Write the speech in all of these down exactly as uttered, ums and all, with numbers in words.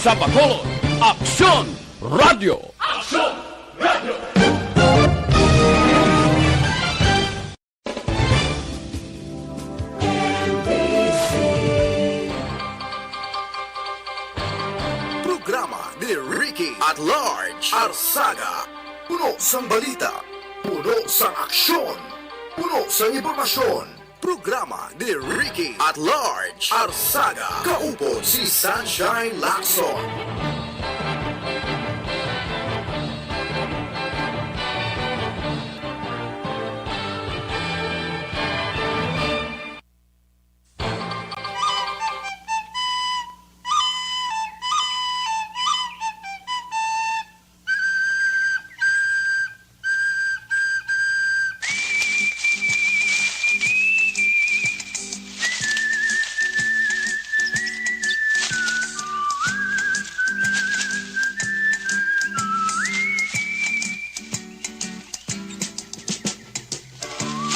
Sa Bacolod, Aksyon Radio. Aksyon Radio. Programa ni Ricky at Large Arsaga. Puno sang balita, puno sang aksyon, puno sang impormasyon. Programa ni Ricky at Large Arsaga. Kaupod si Sunshine Lacson.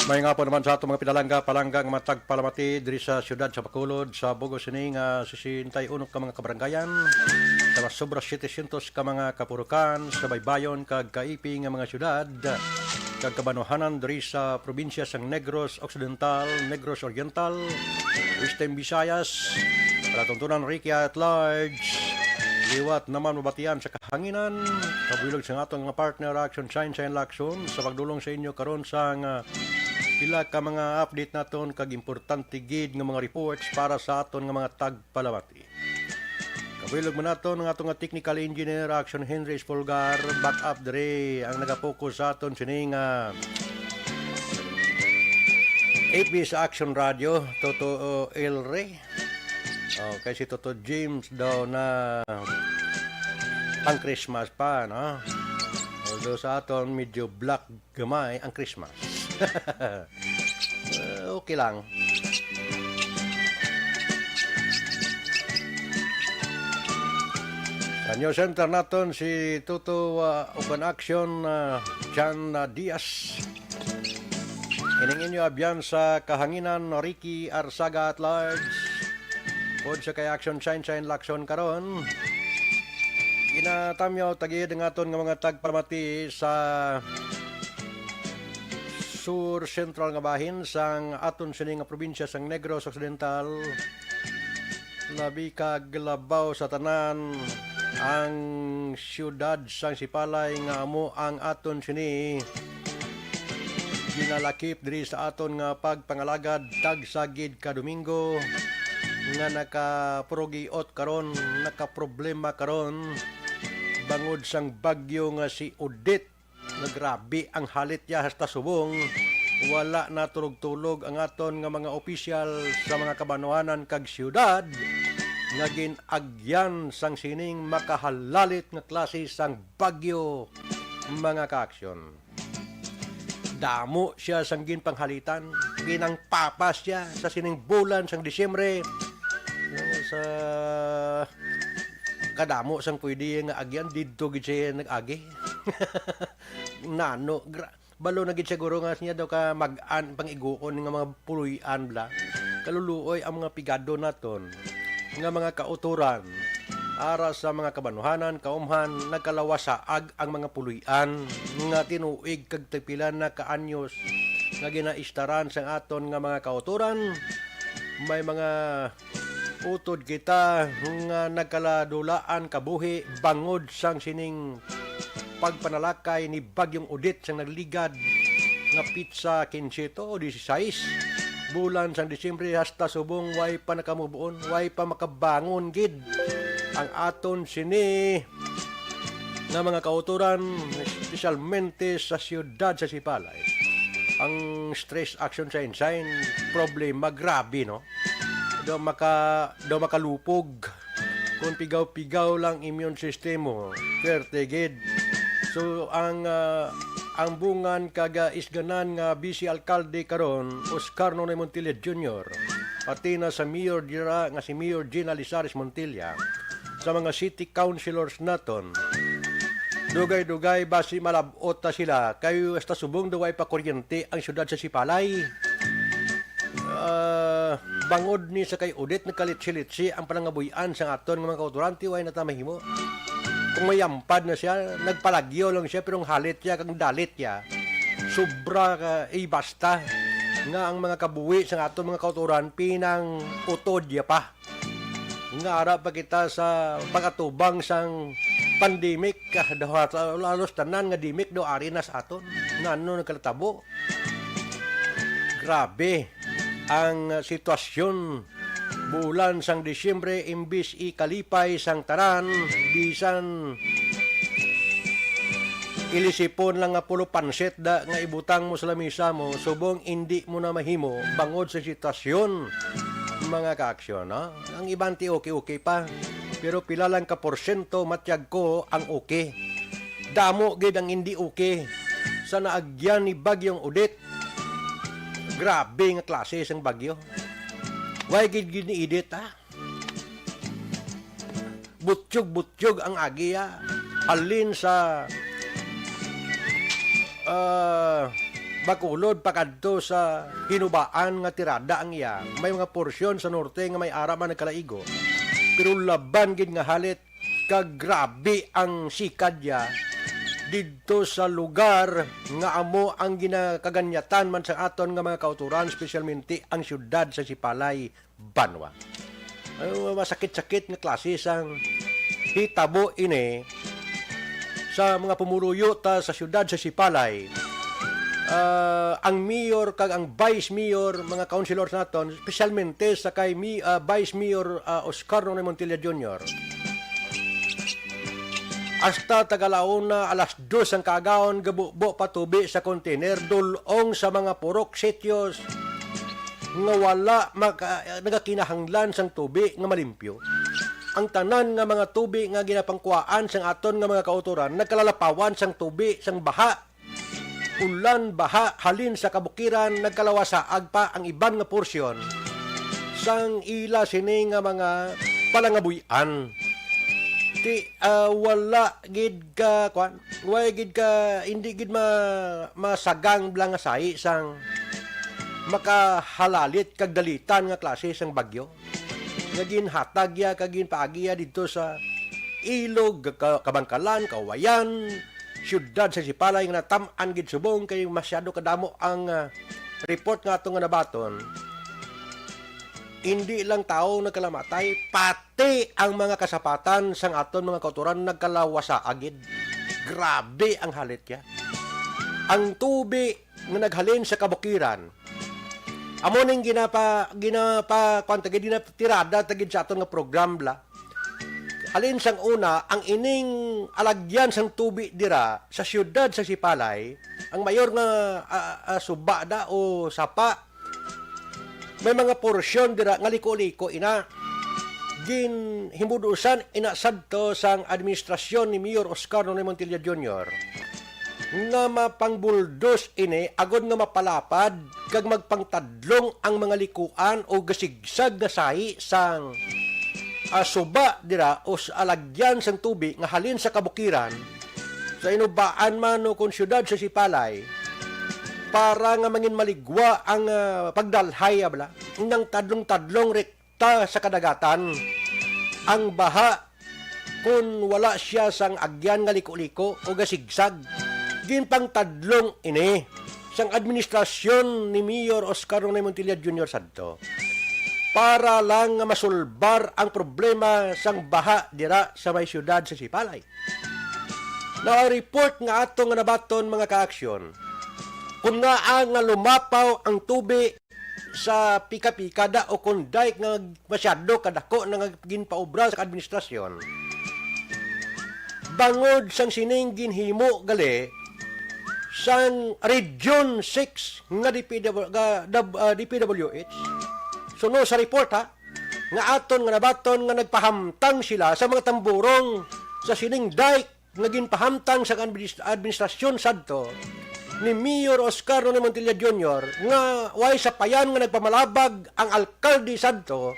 May nga po naman sa ato mga pinalangga, palangga nga matag palamati diri sa siyudad sa Bacolod, sa bug-os sini nga sesenta y uno ka mga kabarangayan, sa mas sobra setecientos ka mga kapurukan, sa baybayon kag kaipi nga mga siyudad, kag kabanuhanan diri sa probinsya sang Negros Occidental, Negros Oriental, Western Visayas, palatuntunan Ricky at Large. Liwat naman mabatian sa kahanginan, kabuylog sa aton nga partner Action Shine Shine Lakson sa pagdulong sa inyo karon sa nga pila ka mga update naton kag importante gid nga mga reports para sa aton nga mga tagpalamati. Kabuylog man naton ang aton nga technical engineer Action Henry Espolgar, back up diri ang nagapokus sa aton sini nga A P S Action Radio, Toto El Rey. Oh, kay si Toto James daw na ang Christmas pa, no? Although sa aton medyo black gamay ang Christmas. Eh, okay lang. Sa News Center naton si Toto, ah, Uban Action, ah, Jan, ah, Diaz. Ining inyo abyan sa kahanginan, Ricky Arsaga at Large. Pod sa kay Action Shine Shine Lakson karon. Ginatamyaw tagid ang aton nga mga tagpalamati sa sur central nga bahin sang aton sini nga probinsya sang Negros Occidental. Labi kag labaw sa tanan ang siyudad sang Sipalay nga amo ang aton sini ginalakip diri sa aton nga pagpangalagad tagsa gid ka Domingo nga nakapurugiot karon, nakaproblema karon bangod sang bagyo nga si Odette. Nga grabe ang halit niya hasta subong wala na tulog-tulog ang aton nga mga opisyal sa mga kabanuanan kag siyudad nga gin-agyan sang sining makahalalit nga klase sang bagyo, mga kaaksyon. Damo siya sang ginpanghalitan, ginangpapas siya sa sining bulan sang Disyembre. Sa kadamo sang pwede nga agyan, didto gid siya nag-agi. Nano, gra-, balo na gid siguro nga siya daw ka mag-an pang-iguon nga mga puloy-an bla. Kaluluoy ang mga pigado naton nga mga kautoran. Ara sa mga kabanuhanan, kaumhan, nagkalawasaag ang mga puloy-an nga tinuig kag tagpila na ka anyos nga ginaistaran sang aton nga mga kautoran. May mga utod kita nga nagkaladulaan kabuhi bangod sang sining pagpanalakay ni Bagyong Odette sang nagligad nga pitsa kinse to o disisais bulan sang Disyembre hasta subong way pa nakamove-on, way pa makabangon gid ang aton sini nga mga kautoran, espesyalmente sa siyudad sa Sipalay. Ang stress action sa Ensign, problema grabe, no? Daw maka-, daw makalupog kung pigaw-pigaw lang immune system mo. Perte gid. So, ang, ah, ang bungan kag, ah, isganan nga vice alkalde karon, Oscar Nonoy Montilla Junior, pati na sa mayor dira nga si Mayor Gina Lizares Montilla, sa mga city councilors naton. Dugay-dugay basi malab-ot ta sila, kay hasta subong daw way pa kuryente ang siyudad sa Sipalay. Ah, Bangod ni sa kay Odette, nagkalitsi-litsi ang panangabuy-an sang aton nga mga kautoran, ti way na ta mahimo. Kung may yampad na siya, nagpalagyo lang siya, pero ang halit niya, kag dalit niya, sobra ka, eh, basta nga ang mga kabuhi sang aton mga kautoran, pinang-utod ya pa. Nga ara pa kita sa pag-atubang sang pandemic, ah, daw, halos tanan nga demic daw ari na sa aton. Ngano nagkatabo? Grabe ang sitwasyon. Bulan sang Disyembre, imbis ikalipay sang tanan, bisan ilisipon lang nga pulo pansit da nga ibutang mo sa lamisa mo, subong indi mo na mahimo bangod sa sitwasyon, mga kaaksyon, no? Ang iban ti okay-okay pa, pero pila lang ka porsyento, matyag ko, ang okay. Damo gid ang indi okay sa naagyan ni Bagyong Odette. Grabe nga klase sang bagyo. Way gid gid ni Edith, ha? Butyog-butyog ang agi, ha? Halin sa, ah, Bacolod pakadto sa Hinubaan nga tirada ang iya. May mga porsyon sa norte nga may ara man nagkalaigo. Pero laban gid nga halit kag grabe ang sikad niya didto sa lugar nga amo ang ginakaganyatan man sa aton nga mga kautoran, espesyalmente ang siyudad sa Sipalay, Banwa. Ano, masakit-sakit nga klase sang hitabo ini sa mga pumuluyo ta sa siyudad sa Sipalay. Ah, ang mayor kag ang vice mayor, mga councilors naton, espesyalmente sa kay mi-, ah, Vice Mayor, ah, Oscar Ronnie Montilla Junior, hasta tagalauna alas dos ang kaagawan, gabubo pa tubi sa container, dul-ong sa mga purok, sitios nga wala maka-, nagakinahanglan sang tubi nga malimpyo. Ang tanan nga mga tubi nga ginapangkuhaan sang aton nga mga kautoran nagkalalapawan sang tubi sang baha, ulan, baha halin sa kabukiran, nagkalawasaag pa ang iban nga porsyon sang ila sini nga mga palangabuy-an. Ti, ah, wala gid ka, kwan, wala gid ka, hindi gid ma-, masagang bala nga sahi sang makahalalit kag dalitan nga klase sang bagyo nga ginhatag ya kag ginpaagi ya didto sa Ilog, Ka-, Kabankalan, Kawayan, siyudad sa Sipalay nga natam-an gid subong kay masyado kadamo ang, ah, report nga ato nga nabaton. Indi lang tawo nagkalamatay, pati ang mga kasapatan sang aton mga kautoran nagkalawasaag gid. Grabe ang halit ya. Ang tubi nga naghalin sa kabukiran, amo ning ginapa-, ginapa-, kwan ta gid, ginatirada ta gid sa aton nga program bala. Halin sang una, ang ining alagyan sang tubi dira sa siyudad sa Sipalay, ang mayor nga, ah, ah, suba da o sapa, may mga porsyon dira nga liko-liko ina. Ginhimudusan ina sadto sang administrasyon ni Mayor Oscar Ronnie Montilla Junior nga mapangbuldos ini agod nga mapalapad kag magpangtadlong ang mga likuan o gasigsag nga sahi sang, ah, suba dira o sa alagyan sang tubi nga halin sa kabukiran, sa Hinubaan man o kon siyudad sa Sipalay, para nga mangin maligwa ang, ah, pagdalhay, ah, bala, nang tadlong-tadlong rekta sa kadagatan ang baha kon wala siya sang agyan nga liko-liko o gasigsag. Ginpangtadlong ini sang administrasyon ni Mayor Oscar Ronnie Montilla Junior sadto para lang nga masulbar ang problema sang baha dira sa may siyudad sa Sipalay. Na report nga ato nga nabaton, mga kaaksyon, kung naa nga lumapaw ang tubi sa pika-pika da o kon dike nga masyado kadako na nga ginpaobra sa administrasyon, bangod sang sining ginhimo gali sang Region six nga D P W, nga, dab-, ah, D P W H, suno sa report, ha, nga aton nga nabaton nga nagpahamtang sila sa mga tamburong sa sining dike nga ginpahamtang sa administ-, administrasyon sadto ni Mayor Oscar Ronnie Montilla Junior nga way sapayan nga nagpamalabag ang alkalde sadto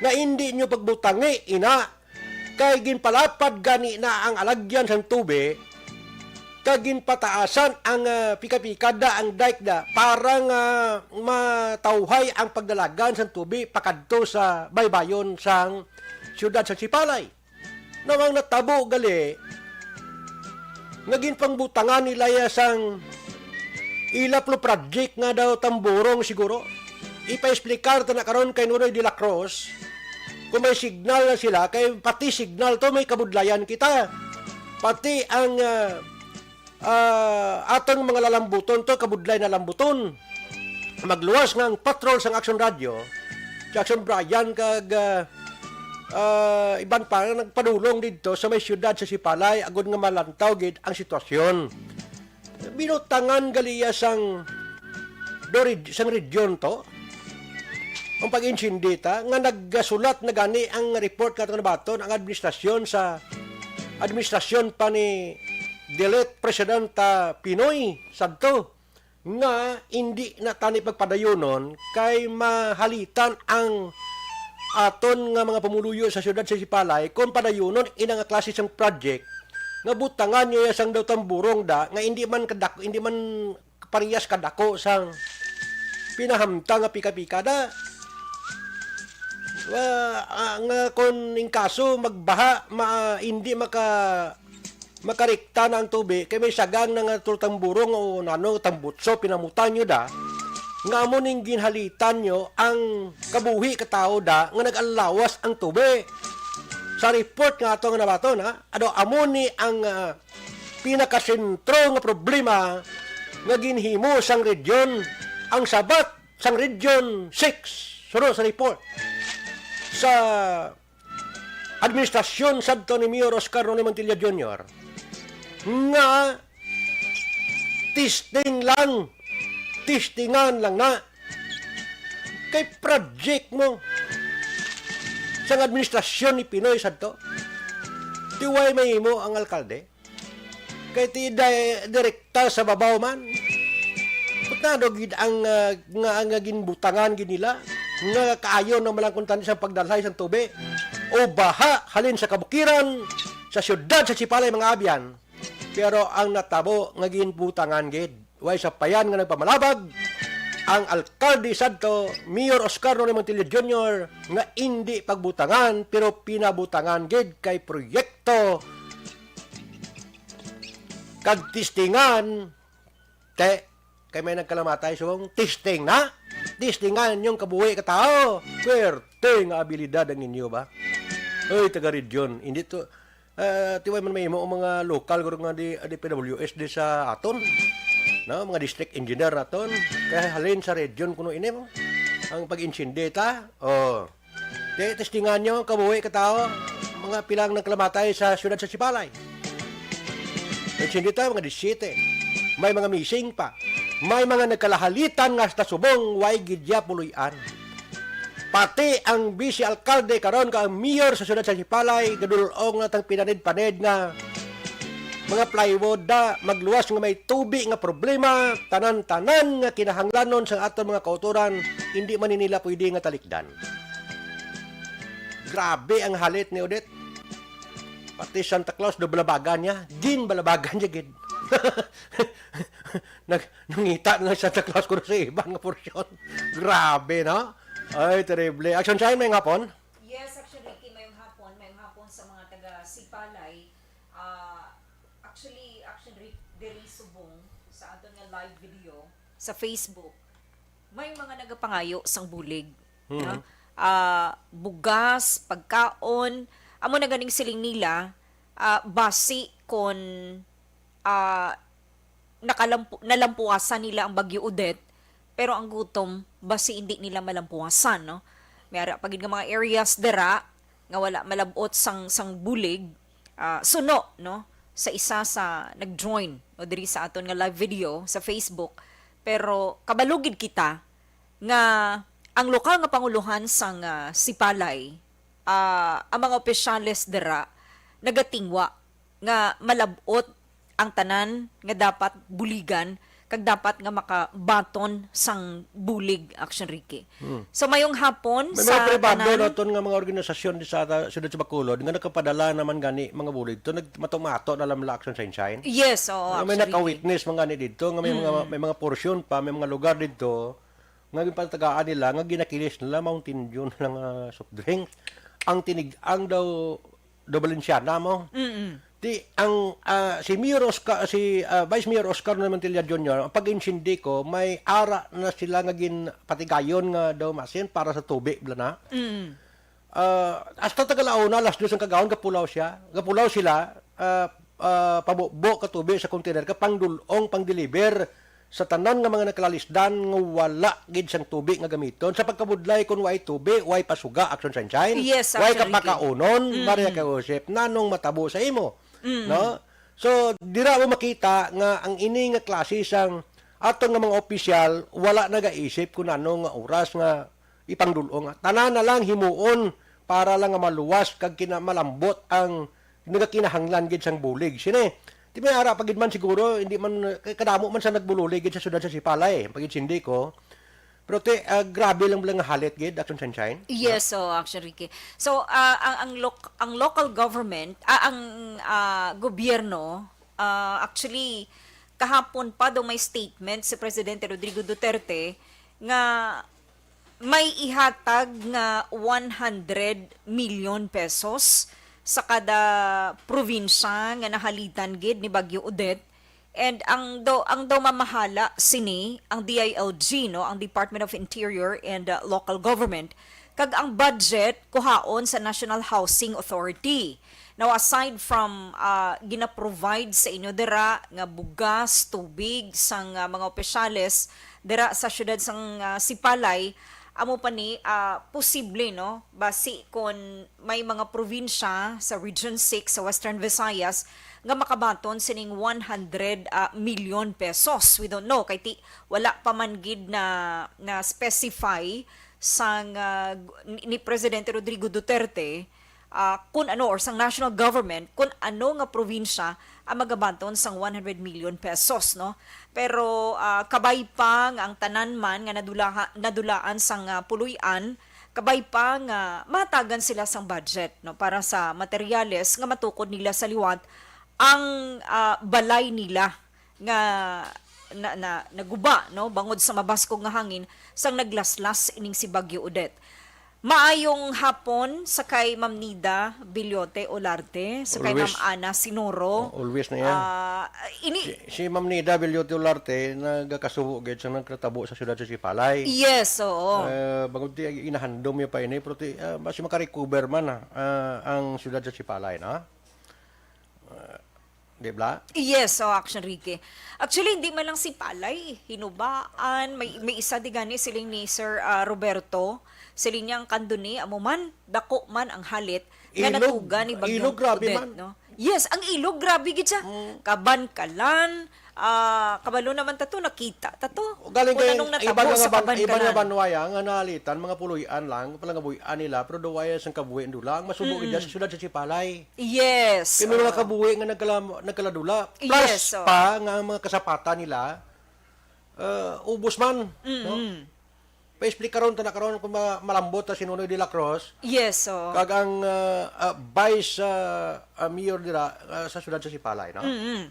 nga indi nyo pagbutangi ina kay ginpalapad gani na ang alagyan sang tubi kag ginpataasan ang, ah, pika-pika da, ang dike da, para nga matawhay ang pagdalagan sang tubig pakadto sa baybayon sang siyudad sang Sipalay. Now, ang natabo gali, nga ginpangbutangan nila ya sang ila plo project nga daw tamburong siguro. Ipa-explicar ta na karon kay Nonoy de la Cruz, kung may signal na sila, kay pati signal to may kabudlayan kita. Pati ang, ah, ah, atong mga lalambuton to, kabudlay na lambuton. Magluwas nga ang patrol sang Action Radio, si Action Brian kag, ah, ah, iban pa nga nagpadulong didto sa may siyudad sa Sipalay agud nga malantaw gid ang sitwasyon. Binutangan gali ya sang do reg-, sang region to ang pag-insindi ta, nga nagasulat na gani ang report nga atong nabaton ang administrasyon sa administrasyon pa ni Delete Presidenta Pinoy sadto, nga indi na tani pagpadayunon kay mahalitan ang aton nga mga pumuluyo sa siyudad sa Sipalay kung padayunon ina nga klase sang project nga butangan niya sang daw tamburong da nga indi man kadako, indi man parehas kadako sang pinahamtang nga pika-pika da. Wa-, ah, nga kon in kaso magbaha, ma-, hindi maka-, makarikta na ang tubig, kay may sagang na nga tur tamburong o nano, tambutso, pinamutan nyo da, nga amo ning ginhalitan nyo ang kabuhi ka tawo da nga nag-alawas ang tubig. Sa report nga ato nga nabaton, ha? Ano, amo ni ang, ah, pinakasentro nga problema nga ginhimo sang region, ang sabat sang Region six, suno sa report sa administrasyon sadto ni Mayor Oscar Ronnie Montilla Junior, nga testing lang, testingan lang na kay project mo sang administrasyon ni Pinoy sadto. Ti way mahimo ang alkalde? Kay ti di-, direkta sa babaw man. Putado gid ang, ah, nga, nga ginbutangan gid nila nga kaayo na malangkuntan sa pagdalhay sang tubig o baha halin sa kabukiran sa siyudad sa Sipalay, mga abyan. Pero ang natabo nga ginbutangan gid, way sapayan nga nagpamalabag ang alkalde sadto, Mayor Oscar Ronnie Montilla Junior, nga indi pagbutangan pero pinabutangan gid kay proyekto kag testingan, te, kay may nagkalamatay subong testing na. Testingan yung kabuhi ka tao. Swerte nga abilidad ang inyo ba? Oy, taga region, hindi to, ah, tiway man may imo ang mga lokal guro nga di, di P W S di sa aton. No, mga district engineer naton. Kaya halin sa region kuno ini mo. Ang pag-insindi ta. Oh. Te, testingan nyo, kabuhi ka tao, mga pilang nagkalamatay sa siyudad sa Sipalay. Nagsindi tayo, mga disiyete. May mga missing pa. May mga nagkalahalitan nga hasta subong way gid ya puloy-an. Pati ang vice alkalde karon ka ang mayor sa siyudad sa Sipalay, gadulong na tang pinanid-panid nga mga plywood da, magluwas nga may tubi nga problema, tanan-tanan nga kinahanglanon sa aton mga kautoran, hindi man ni nila pwede nga talikdan. Grabe ang halit ni Odette. Pati Santa Claus, do balabagan niya. Gin balabagan niya, gid. Nag-, nangita na Santa Claus kuno sa iban nga porsyon. Grabe, no? Ay, terrible. Action Shine, may hapon? Yes, Action Ricky, may hapon. May hapon sa mga taga Sipalay. Ah, actually, Action Rick, diri subong sa aton nga live video sa Facebook, may mga nagapangayo sang bulig, Mhm. no? Ah, bugas, pagkaon, amo na ganing siling nila, ah, basi kon, ah, nakalampu-, nalampuasan nila ang Bagyo Odette, pero ang gutom, basi hindi nila malampuasan, no? May ara pa gid nga mga areas dira nga wala malab-ot sang, sang bulig, ah, suno, no, sa isa sa nag-join, no, diri sa aton nga live video sa Facebook. Pero kabalo gid kita nga ang lokal nga pangulohan sang, ah, Sipalay, ah, ang mga opisyales dira nagatingwa nga malab-ot ang tanan nga dapat buligan kag dapat nga makabaton sang bulig, Action Ricky. Hmm. So, mayong hapon. May sa mga pribado tanan naton nga mga organisasyon di sa ta-, siyudad sa Bacolod nga nakapadala naman gani mga bulig to, nagmato-mato na lang la, Action Sunshine. Yes, oo, Nga may Action Ricky. Naka-witness man gani dito, nga may mga, Hmm. may mga porsyon pa, may mga lugar dito nga ginpatagaan nila, nga ginakilis nila Mountain Dew na lang, ah, soft drinks. Ang tinig-ang daw do Valenciana mo. Mm-mm. Ti, ang, ah, si Mayor Oscar, si, ah, Vice Mayor Oscar Roy Montilla Junior, ang pag-insindi ko, may ara na sila nga ginpatigayon nga daw masin para sa tubig, bla na. Mm. Ah, hasta taga la una, alas dos ang kagahon, gapulaw siya. Gapulaw sila, ah, ah, pabubo ka tubig sa container, ka pangdulong, pang-deliver sa tanan nga mga nagkalalisdan nga wala gid sang tubig nga gamiton. Sa pagkabudlay, kung way tubig, way pasuga, Action Sunshine, Yes, way Action Ricky. kapakaunon, Mm-mm. Maria Joseph, nanong matabo sa imo? Mm-mm. No? So, dira mo makita nga ang ini nga klase sang aton nga mga opisyal wala nagaisip kung ano nga oras nga ipangdulong. Tanan na lang himuon para lang nga maluwas kag kina-, malambot ang nagakinahanglan gid sang bulig. Sini, di may ara pa gid man siguro, hindi man, kay kadamo man sa nagbubulig gid sa siyudad sa Sipalay, pag-insindi ko. Pero ti, ah, grabe lang bala nga halit gid, Action Sunshine. Yes, so, Action Ricky. So, ah, ang, ang loc-, ang local government, ah, ang, ah, gobyerno, ah, actually, kahapon pa daw may statement si Presidente Rodrigo Duterte nga may ihatag nga one hundred million pesos sa kada probinsya nga nahalitan gid ni Bagyo Odette. And ang daw, ang daw mamahala sini ang D I L G, no, ang Department of Interior and, uh, Local Government, kag ang budget kuhaon sa National Housing Authority. Now, aside from, uh, gina-provide sa inyo dira nga bugas, tubig, sang, uh, mga opisyales dira sa siyudad sang, uh, Sipalay, amo pa ni, uh, posible, no, basi kon may mga probinsya sa Region six sa Western Visayas nga makabaton sining one hundred, ah, million pesos. We don't know, kay ti, wala pa man gid na, na specify sang, ah, ni, ni Presidente Rodrigo Duterte, ah, kun ano, or sang national government, kun ano nga probinsya ang magabaton sang one hundred million pesos, no? Pero, ah, kabay pa nga ang tanan man nga nadulaha-, nadulaan sang, ah, puloy-an, kabay pa nga mahatagan sila sang budget, no, para sa materyales nga matukod nila sa liwat ang, ah, balay nila nga na, na, naguba, no, bangod sa mabaskog nga hangin sang naglaslas ining si Bagyo Odette. Maayong hapon sa kay Ma'am Nida Bilyote Olarte, sa kay Always. Ma'am Ana Sinoro. Oh, always na yan. Ah, ini Si, si Ma'am Nida Bilyote Olarte nagakasubo gid sa nagkatabo sa siyudad sa Sipalay. Yes, oo. Eh, bangod ti, inahandom niya pa ini, pero ti, ah, basi makarecover man, ah, ah, ang siyudad sa Sipalay, no? Ah, di ba? Yes, so, Action Ricky. Actually, hindi man lang Sipalay, Hinubaan, may, may isa di gani siling ni Sir, ah, Roberto, siling niya ang Candoni, amo man, dako man ang halit nga Ilog, natuga ni Bagyong Ilog, grabe Odette, man. No? Yes, ang Ilog, grabe gid siya. Mm. Kabankalan, ah, kabalo naman ta to, nakita ta to. Galing Kung kay anong natabo iban nga sa ban-, iban nga Kabankalan. Banwaya nga nahalitan, mga puloy-an lang, palangabuy-an nila, pero duwaya sang kabuhi ang dula, ang masubo Mm-mm. gid sa siyudad sa Sipalay. Yes, Kay may mga oo. kabuhi nga nagkala-, nagkaladula. Plus Yes, oo. pa nga ang mga kasapatan nila, ah, ubos man, no? Mm-mm. Pa-explicaron ta na karon kung ma-, malambot ta si Nonoy de la Cruz. Yes, oo. Kag ang, ah, ah, vice, ah, ah, mayor dira, ah, sa siyudad sa Sipalay, no? Mm-mm.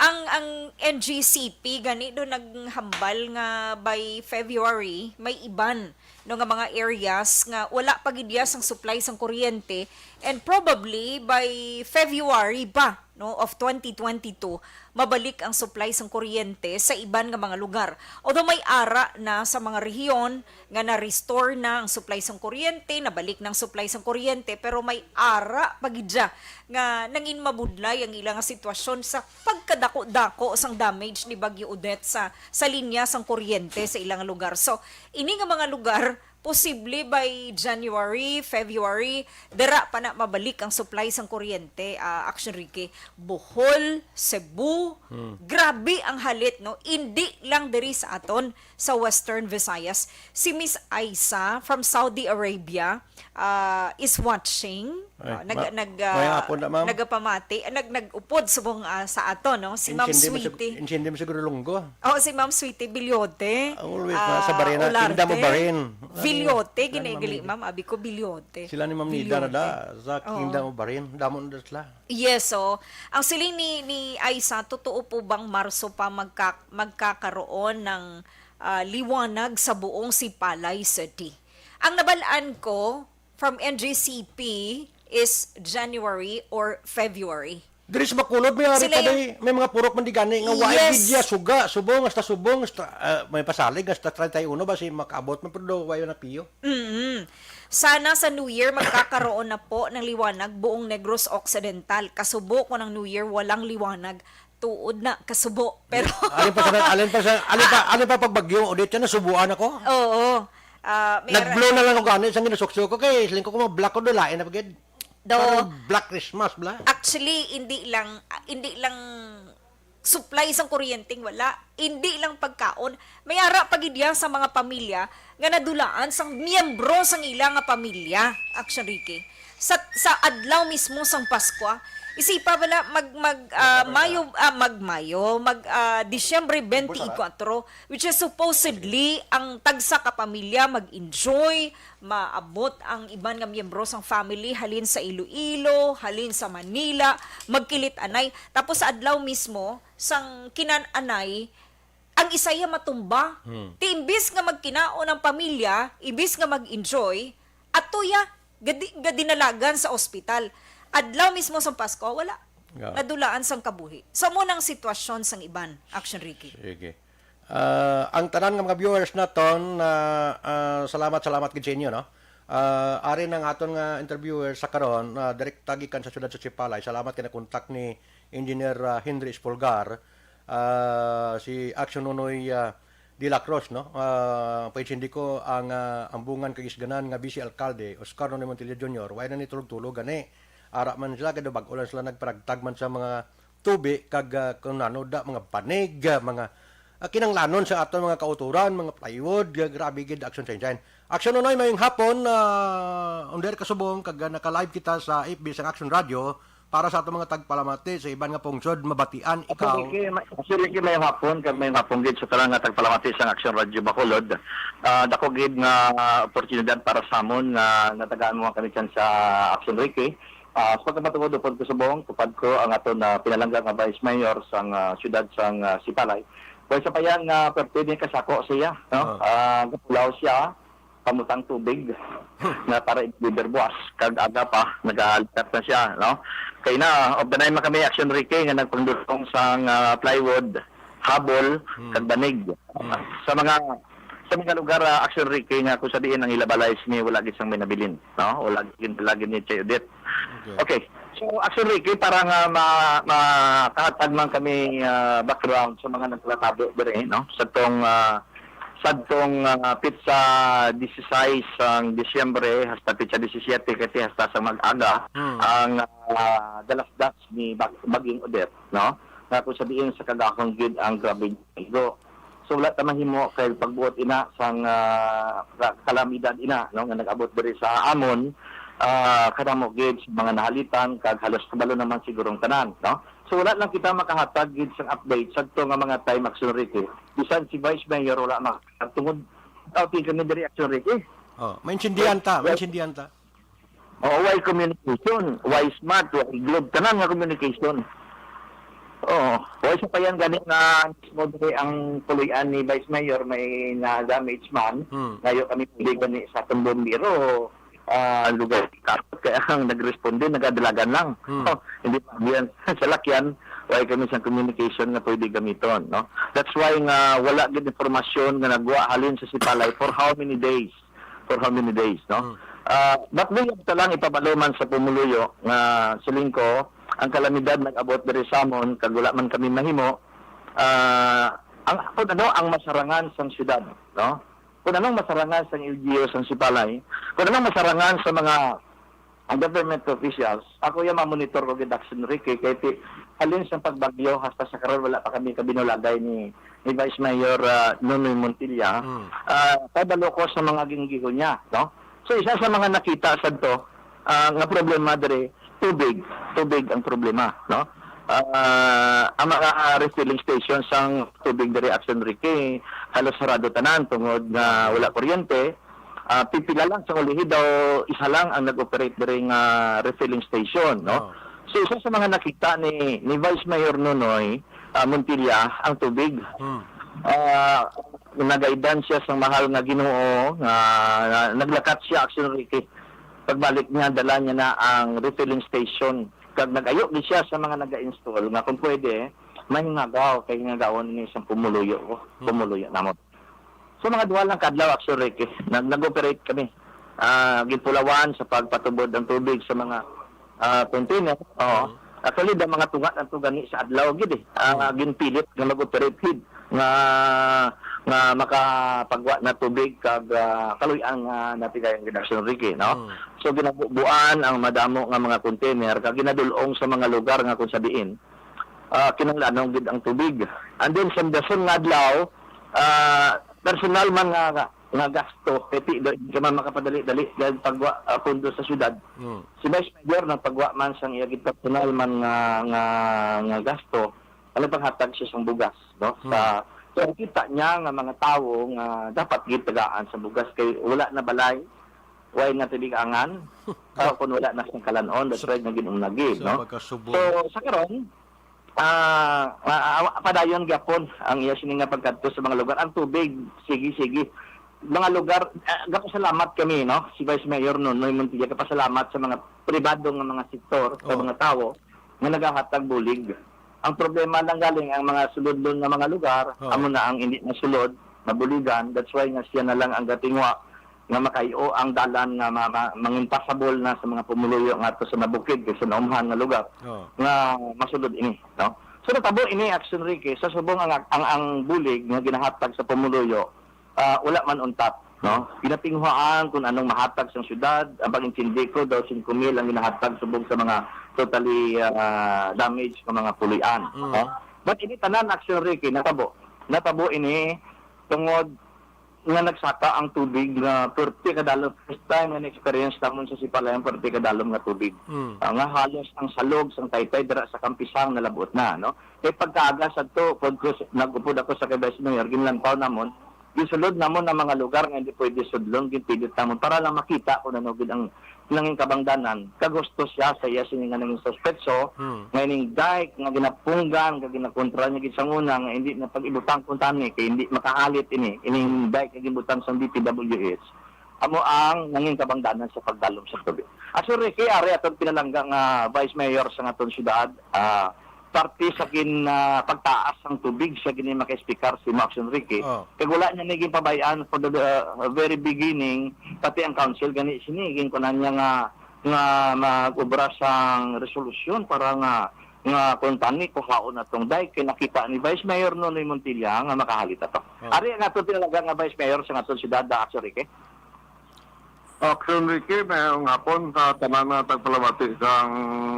Ang, ang N G C P gani do naghambal nga by February may iban, no, nga mga areas nga wala pa gid ya sang supply sang kuryente, and probably by February pa, no, of twenty twenty-two, mabalik ang supply sang kuryente sa iban nga mga lugar. Although may ara na sa mga rehiyon nga na-restore na ang supply sang kuryente, nabalik na ang supply sang kuryente, pero may ara pa gid siya nga nangin mabudlay ang ila nga sitwasyon sa pagkadako-dako sang damage ni Bagyo Odette sa, sa linya sang kuryente sa ilang lugar. So, ini nga mga lugar, posible by January, February, dira pa na mabalik ang supply sang kuryente, ah, Action Ricky. Bohol, Cebu, grabe ang halit, no? Indi lang diri sa aton, sa Western Visayas. Si Miss Aisa from Saudi Arabia, ah, is watching. Ay, Ah, nag-, ma-, nag, ah, mayang hapon na, ma'am. Nagapamati, ah, nag-, nag-upod subong, ah, sa aton, no? Si Ma'am Insindi mo sig-, Sweetie. Insindi mo siguro lunggo. Oh, si Ma'am Sweetie Bilyote. Ah, always, ah, sa Barina, Olarte. Kingdom of Barin. Villote, Sila ni Ma'am ginagali, Nida. Ma'am, abi ko Bilyote. Sila ni Ma'am Nida na Bilyote. da, sa Oo. Kingdom of Barin. Damo na sila. Yes, so, ang siling ni, ni Aisa, totoo po bang Marso pa magka-, magkakaroon ng, ah, liwanag sa buong Sipalay City? Ang nabalaan ko from N G C P is January or February. Diri sa Bacolod, may ari Sila pa yung day, may mga purok man di gani nga wa Yes. gid ya suga, subong hasta subong, hasta, ah, may pasalig hasta treinta y uno ba si makaabot man, pero do, wa na piyo. Mm. Sana sa New Year magkakaroon na po ng liwanag buong Negros Occidental. Kasubo ko ng New Year, walang liwanag. Tuod na, kasubo. Pero Alin pa sa, alin pa sa, alin pa, alin pa pag bagyo, Odette, yan, nasubuan ako. Oo. Ah, may Nag-blue na lang ako gani, isang ginasuksok ko, kay siling ko kung mag-black ko, dulain na pagid. Do. Parang Black Christmas, bla. Actually, hindi lang, hindi lang supply sang kuryenteng wala, hindi lang pagkaon, may ara pa gid yan sa mga pamilya nga nadulaan sang miyembro sang ila nga pamilya, Action Ricky. Sa, sa adlaw mismo sang Paskwa, isipa bala mag, mag, ah, Mayo, ah, mag Mayo, mag, ah, Disyembre twenty-four, which is supposedly ang tagsa ka pamilya mag-enjoy, maabot ang iban nga miyembro sang family halin sa Iloilo, halin sa Manila, magkilit-anay. Tapos sa adlaw mismo sang kinan-anay, ang isaya matumba. Hmm. Ti imbis nga magkinaon ang pamilya, imbis nga mag-enjoy, atoya gadi-, gadinalagan sa ospital. Adlaw mismo sang Pasko, wala. Yeah. Nadulaan sang kabuhi. So, mo nang sitwasyon sang iban, Action Ricky. Sige. Ah, ang tanan nga mga viewers naton, ah, ah, salamat, salamat gid sa inyo, no? Ah, ari na ang aton nga interviewer sa karon, ah, direkta gikan sa siyudad sa Sipalay. Salamat kay nakontak ni Engineer, ah, Henry Espolgar, ah, si Action Nonoy, ah, de la Cruz, no? Ah, paintindi ko ang, ah, ambungan kag isganan nga Vice Alkalde, Oscar Nonoy Montilla Junior, way na ni tulog-tulog gani. Ara man sila, kay daw bag-o lang sila nagparagtag man sa mga tubi kag, ah, kung ano da, mga banig, ah, mga, ah, kinanglanon sa aton mga kautoran, mga plywood, ah, grabe gid, Action Sunshine. Action Nonoy, mayong hapon, ah, under ka subong, kag, ah, naka-live kita sa F B sang Action Radio para sa aton mga tagpalamati sa iban nga pungsod, mabatian ikaw. Actually, kay, actually, kay mayong hapon, kag mayong hapon gid sa tanan nga tagpalamati sang Action Radio Bacolod. Ah, dako gid nga oportunidad para sa amon nga natagaan mo kami dyan sa Action Ricky. Ah, sa pagkamatuod, upod ko subong, tupad ko ang aton, ah, pinalangga nga Vice Mayor sang, ah, siyudad sang, ah, Sipalay. Well, sa payag nga pwerte din kasako siya, no? Ah. Ah, gapulaw siya, pamutang tubig, nga para i-deliver buwas, kag aga pa, nagalikat na siya, no? Kay na, of the nine man kami, Action Ricky, nga nagpangdulong sang, ah, plywood, habol, Hmm. kag banig. Hmm. Sa mga, sa mga lugar, ah, Action Ricky, nga kung sa diin ang ila balay sini, wala gid sang may nabilin, no? Wala gid, wala gid ni Chay Odette. Okay. Okay. So, Action Ricky, para nga ma-, makahatag man kami, ah, background sa mga naglatabo diri, no? Sa tong, ah, sadtong, ah, petsa disisais sang Disyembre hasta petsa disisiete, kay hasta sa mag-aga, Hmm. ang, ah, dalasdas ni Bag-, Baging Odette, no? Nga kung sa diin sa kagahom gid ang grabe nga igo. So, wala ta mahimo kay pagbuot ina sang, ah, ka-, kalamidad ina, no, nga nag-abot diri sa amon, ah, kadamo gid sa mga nahalitan, kag halos kabalo naman sigurong tanan, no? So, wala lang kita makahatag gid sang update sadto nga mga time, Action Ricky. Bisan si Vice Mayor wala makatag tungod outing kami diri, Action Ricky. Oh, maintindihan ta, Well, maintindihan ta. Oo, way communication, way smart, way globe, tanan nga communication. Oo, way sa payan gani nga mismo diri ang puloy-an ni Vice Mayor may na-damage man, Hmm. ngayo kami pwede gani sa atong bombero, ah, lugar kapot kay ang nagresponde, nagadalagan lang. Hmm. Oh, hindi pa yan. Sa lakyan, way kami sa communication nga pwede gamiton, no? That's why nga wala gid impormasyon nga nagwa halin sa Sipalay for how many days? For how many days, no? Hmm. Ah, but we have talang ipabalo man sa pumuluyo nga siling ko, ang kalamidad nag-abot diri sa amon, kag wala man kami mahimo, ah, ang, ano, ang masarangan sang syudad, no? Kung anong masarangan sa L G U sa Sipalay, kung anong masarangan sa mga ang government officials, ako yung mamonitor ko gid, Action Ricky, kay ti, halin sa pagbagyo hasta sa karon wala pa kami kabinulagay ni ni Vice Mayor ah, Nonoy Montilla. Mm. Ah, kabalo ko sa mga ginggihon niya, no? So isa sa mga nakita sadto ah, nga problema diri, tubig, tubig ang problema, no? Ah, ang mga refilling station sang tubig diri, Action Ricky, halos sarado tanan tungod nga wala kuryente. Ah, pipila lang sa ulihi daw isa lang ang nag-operate diri nga refilling station, no? Oh. So isa sa mga nakita ni ni Vice Mayor Nonoy ah, Montilla ang tubig. Hmm. Ah, nagaidan siya sa mahal nga Ginoo nga, nga naglakat siya, Action Ricky. Pagbalik niya, dala niya na ang refilling station. Kag nag-ayo gid siya sa mga naga-install nga kung pwede, mahingagaw kay hingagaon ni sa pumuluyo ko, pumuluyo namon. So mga duha lang ka adlaw, Action Ricky, nag nag-operate kami. Ah, ginpulawan sa pagpatubod ang tubig sa mga ah, container. Oo. Mm. Actually, ang mga tunga ang gani sa adlaw gid eh. Ah, mm. Ginpilit nga mag-operate gid nga nga makapagwa na tubig kag ah, kaluy-an nga natigay ang gid, Action Ricky, no? Mm. So ginabubuan ang madamo nga mga container kag ginadul-ong sa mga lugar nga kung sa diin ah, kinahanglanon gid ang tubig. And then sa dason nga adlaw, ah, personal man nga nga gasto, kay ti, di ka man makapadali-dali dahil pagwa ah, pundo sa syudad. Mm. Si Vice Mayor nagpagwa man sang iya gid personal man nga nga, nga gasto, ano paghatag siya sang bugas, no? Sa so nakita niya nga mga tawo nga dapat gid tagaan sa bugas kay wala na balay, way na tibigangan, o kung wala na sang kalan-on, that's why naging umnagi, so, no? So sa karon, ah, ah, ah, padayon gyapon ang iya sini nga pagkadto sa mga lugar. Ang tubig, sige, sige. Mga lugar, ah, gapasalamat kami, no? Si Vice Mayor Nonoy Montilla, gapasalamat sa mga pribado nga mga sektor, sa Oh. mga tawo nga nagahatag bulig. Ang problema lang galing ang mga sulodlon nga mga lugar, Oh. amo na ang hindi masulod, mabuligan. That's why nga siya na lang ang gatingwa nga makayo ang dalan nga ma- ma- mangin passable na sa mga pumuluyo nga to sa nabukid kay sa naumhan nga lugar Oh. nga masulod ini, no? So natabo ini, Action Ricky, sa subong ang ang, ang bulig nga ginahatag sa pumuluyo, ah, wala man untat, no? Ginatinghuaan kung anong mahatag sa syudad, ang pag-intindi ko daw singko mil ang ginahatag subong sa mga totally ah, damaged nga mga puloy-an, Mm. no? But ini tanan, Action Ricky, natabo. Natabo ini tungod nga nagsaka ang tubig nga perti kadalom. First time nga na-experience namon sa Sipalay ang perti kadalom nga tubig. Mm. Ah, nga halos ang salog sang taytay dira sa Kampisang nalabot na, no? Kay pagkaaga sadto, pag kus- nag-upod ako sa kay Vice Mayor, ginlantaw namon, gisulod namon ang mga lugar nga hindi pwede sudlon, ginpilit namon para lang makita kung ano gid ang nangin kabangdanan, kag gusto siya sa iya sini nga nangin suspetso, Hmm. nga ining dike nga ginapunggan, nga ginakontra niya gid sa una, nga hindi na pag-ibutang kuntani, kay hindi makahalit ini, ining dike nga ginbutang sa D P W H, amo ang nangin kabangdanan sa pagdalom sa tubig. Actually, kay ari atong pinalangga nga Vice Mayor sa aton syudad, ah, parte sa gin, ah, pagtaas sang tubig sa gini maka-speaker si Max Enrique. Oh. Kag wala niya ni ginpabay-an for the, uh, very beginning, pati ang council gani sini ginkunan niya nga, nga mag-obra sang resolusyon para nga, nga kuntani kuhaon atong dike kay nakita ni Vice Mayor Nonoy Montilla nga makahalit ato. Oh. Ari ang ato tinalaga nga Vice Mayor sa aton syudad, Max Enrique. Action Ricky, mayong hapon sa tanan nga tagpalamati sang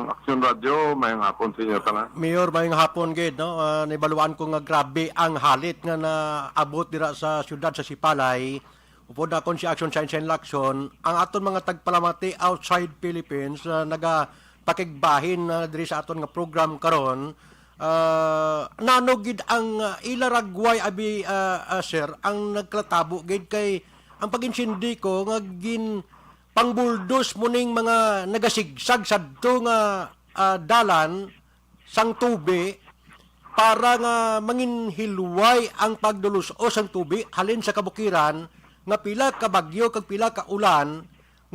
Action Radio. Mayong hapon sa inyo tanan. Mayor, mayong hapon gid, no? Ah, nibaluan ko nga grabe ang halit nga naabot dira sa siyudad sa Sipalay. Upod nakon si Action Shine Shine Lacson, ang aton mga tagpalamati outside Philippines, ah, nagapakigbahin na diri sa aton nga program karon. Ah, nano gid ang, ah, ila ragway, abi, ah, ah, sir, ang nagkatabo gid kay ang pag-intindi ko nga gin pangbuldos mo ning mga nagasigsag sadto nga, ah, dalan sang tubi para nga manginhilway ang pagdulus-os sang tubi halin sa kabukiran nga pila ka bagyo kag pila ka ulan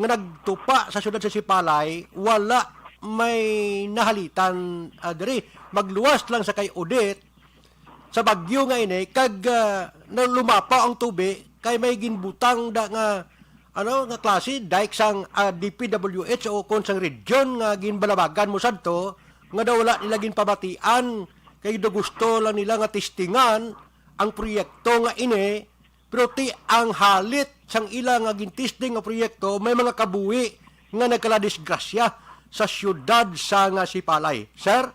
nga nagtupa sa siyudad sa Sipalay, wala may nahalitan, ah, diri. Magluwas lang sa kay Odette, sa bagyo nga ini, kag, ah, na lumapaw ang tubi, kay may ginbutang da nga, ano, nga klase, dike sang, ah, D P W H o kon sang region nga ginbalabagan mo sadto, nga daw wala nila ginpamatian, kay daw gusto lang nila nga testingan ang proyekto nga ini, Pero ti ang halit sang ila nga gintesting nga proyekto, may mga kabuhi nga nagkaladisgrasya sa siyudad sa nga Sipalay. Sir?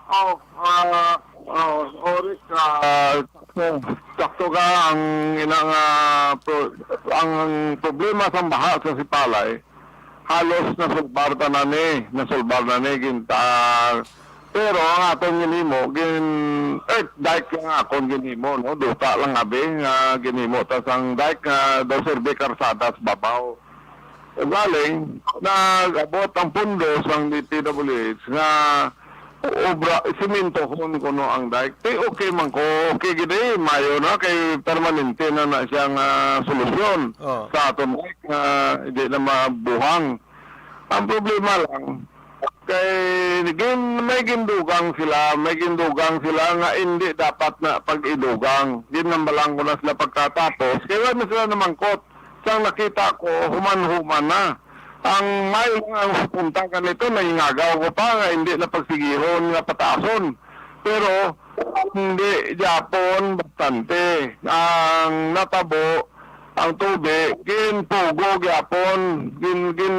Oh, ah, oh, sorry ka. Sakto, sakto ka ang ina nga pro-, ang problema sa baha sa Sipalay, halos nasulbar tanan ni, nasulbar na ni ginta. Pero ang aton ginhimo, gin earth dike lang akon ginhimo, no? Duta lang abi nga ginhimo ta sang dike nga daw serbi karsada sa babaw. Galing, nag-abot ang pondo sang D P W H nga obra, simintohon kuno ang dike. Ti okay man ko, okay gid eh, mayo na kay permanente na na siya nga solusyon Oh. sa aton dike nga hindi na mabuhang. Ang problema lang, kay gin, may gindugang sila, may gindugang sila nga hindi dapat na pag-idugang. Ginambalan ko na sila pagkatapos, kaya wala na sila namangkot. Sang nakita ko, human-human na. Ang may lang ang punta ganito, nangingagaw ko pa nga hindi na pagsigihon nga pataason. Pero hindi gyapon bastante. Ang natabo, ang tubi, ginpugo gyapon. Gin, gin,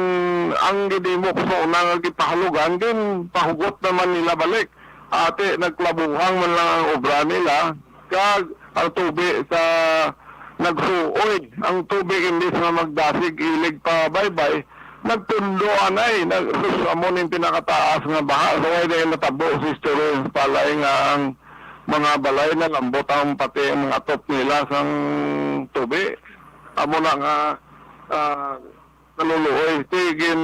ang ginhimo ko sa una nga gipahalugan, ginpahugot naman nila balik. Ate, nagklabuhang man lang ang obra nila. Kag ang tubi sa nagsuoy, ang tubi imbis nga magdasig ilig pa baybay, nagpundo anay, nag, sus, amo ning pinakataas nga baha. So, why na natabo sa istorya sa Palay nga ang mga balay nalambot ang pati ang mga top nila sang tubi. Amo na nga, ah, kaluluoy. Ti gin,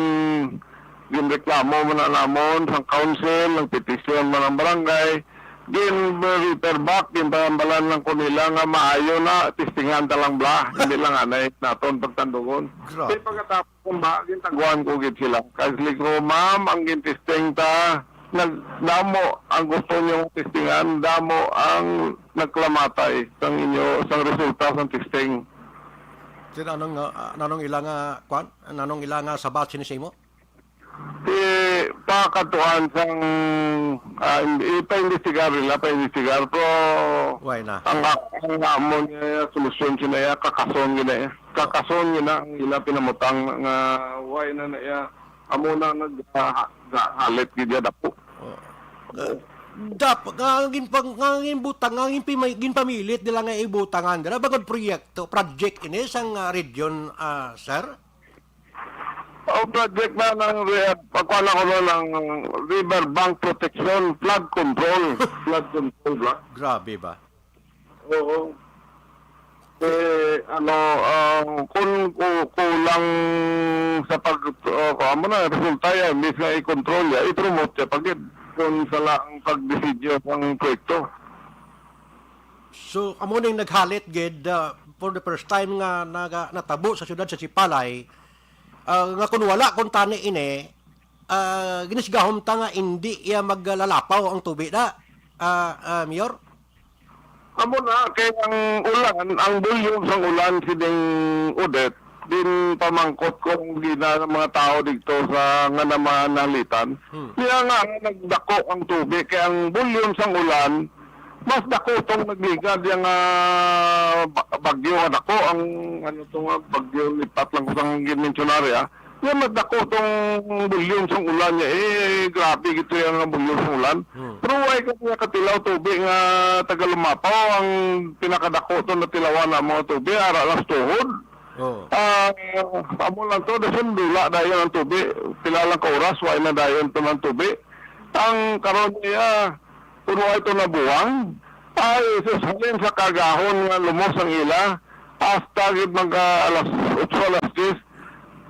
ginreklamo man na namon sang council, nagpetisyon man ang barangay, gin-refer back, ginpahambalan lang ko nila nga maayo na, testingan ta lang bla, hindi lang anay naton pagtandugon. Grabe. Ti pagkatapos ba, gintaguan ko gid sila. Kasi ko, "Ma'am, ang gintesting ta, nagdamo ang gusto niyo testingan, damo ang nagklamatay sang inyo, sang resulta sang testing." Sir, anong, ah, anong ila nga, kwan? Anong ila nga sabat sini sa imo? Ti pakatuan sang, ah, im-, ipa-investigar nila, pa-investigar, pero Why na? ang, ang amo niya, solusyon sila ya, kakason gina ya. Kakason gina ang ila pinamutang nga why na na ya. Amo na nag, ah, ha-, ga-, halit gid ya dapo. Oh. Dap, nga ang ginpang-, nga ang ginbutang, nga ang ginpimay-, ginpamilit nila nga ibutangan dira bangod proyekto, project ini sang, ah, region, ah, sir? O, project na ng re-, pagkuha na ko nun ng river bank protection, flood control. Flood control ba? Grabe ba? Oo. Eh, ano, ang kun-, ku-, kulang sa pag, uh, amo na, resulta ya, imbis nga i-control ya, i-promote ya, pag kung sa laang pagdisenyo sang proyekto. So, amo ning naghalit gid, uh, for the first time nga naga-, natabo sa siyudad sa Sipalay, uh, nga kun wala kuntani ini, uh, ginisgahom ta nga indi iya maglalapaw ang tubi da, uh, uh, Mayor? Amo na, kay ang ulan, ang volume sang ulan sining Odette, din pamangkot ko ang gina ng mga tao dito sa nga naman nalitan. Hmm. Kaya nga, nagdako ang tubig, kay ang volume sang ulan, mas dako tong nagligad yang, ah, ba-, bagyo nga dako, ang ano to nga bagyo, lipat lang ko sang ginmensyonarya. Yan, mas dako tong volume sang ulan niya. Eh, grabe gito yang volume sang ulan. Hmm. Pero why ka niya katilaw tubig nga taga Lumapaw ang pinakadako to natilawan na mga tubig, ara lang sa tuhod. Oh. Ah, amo lang to, dason dula dayon ang tubig. Pila lang ka oras, why na dayon to ng tubig. Ang karon niya, Kun wa ito nabuwang, ay, sus, halin sa kagahon nga lumos ang ila, hasta gid magka alas otso, alas diyes,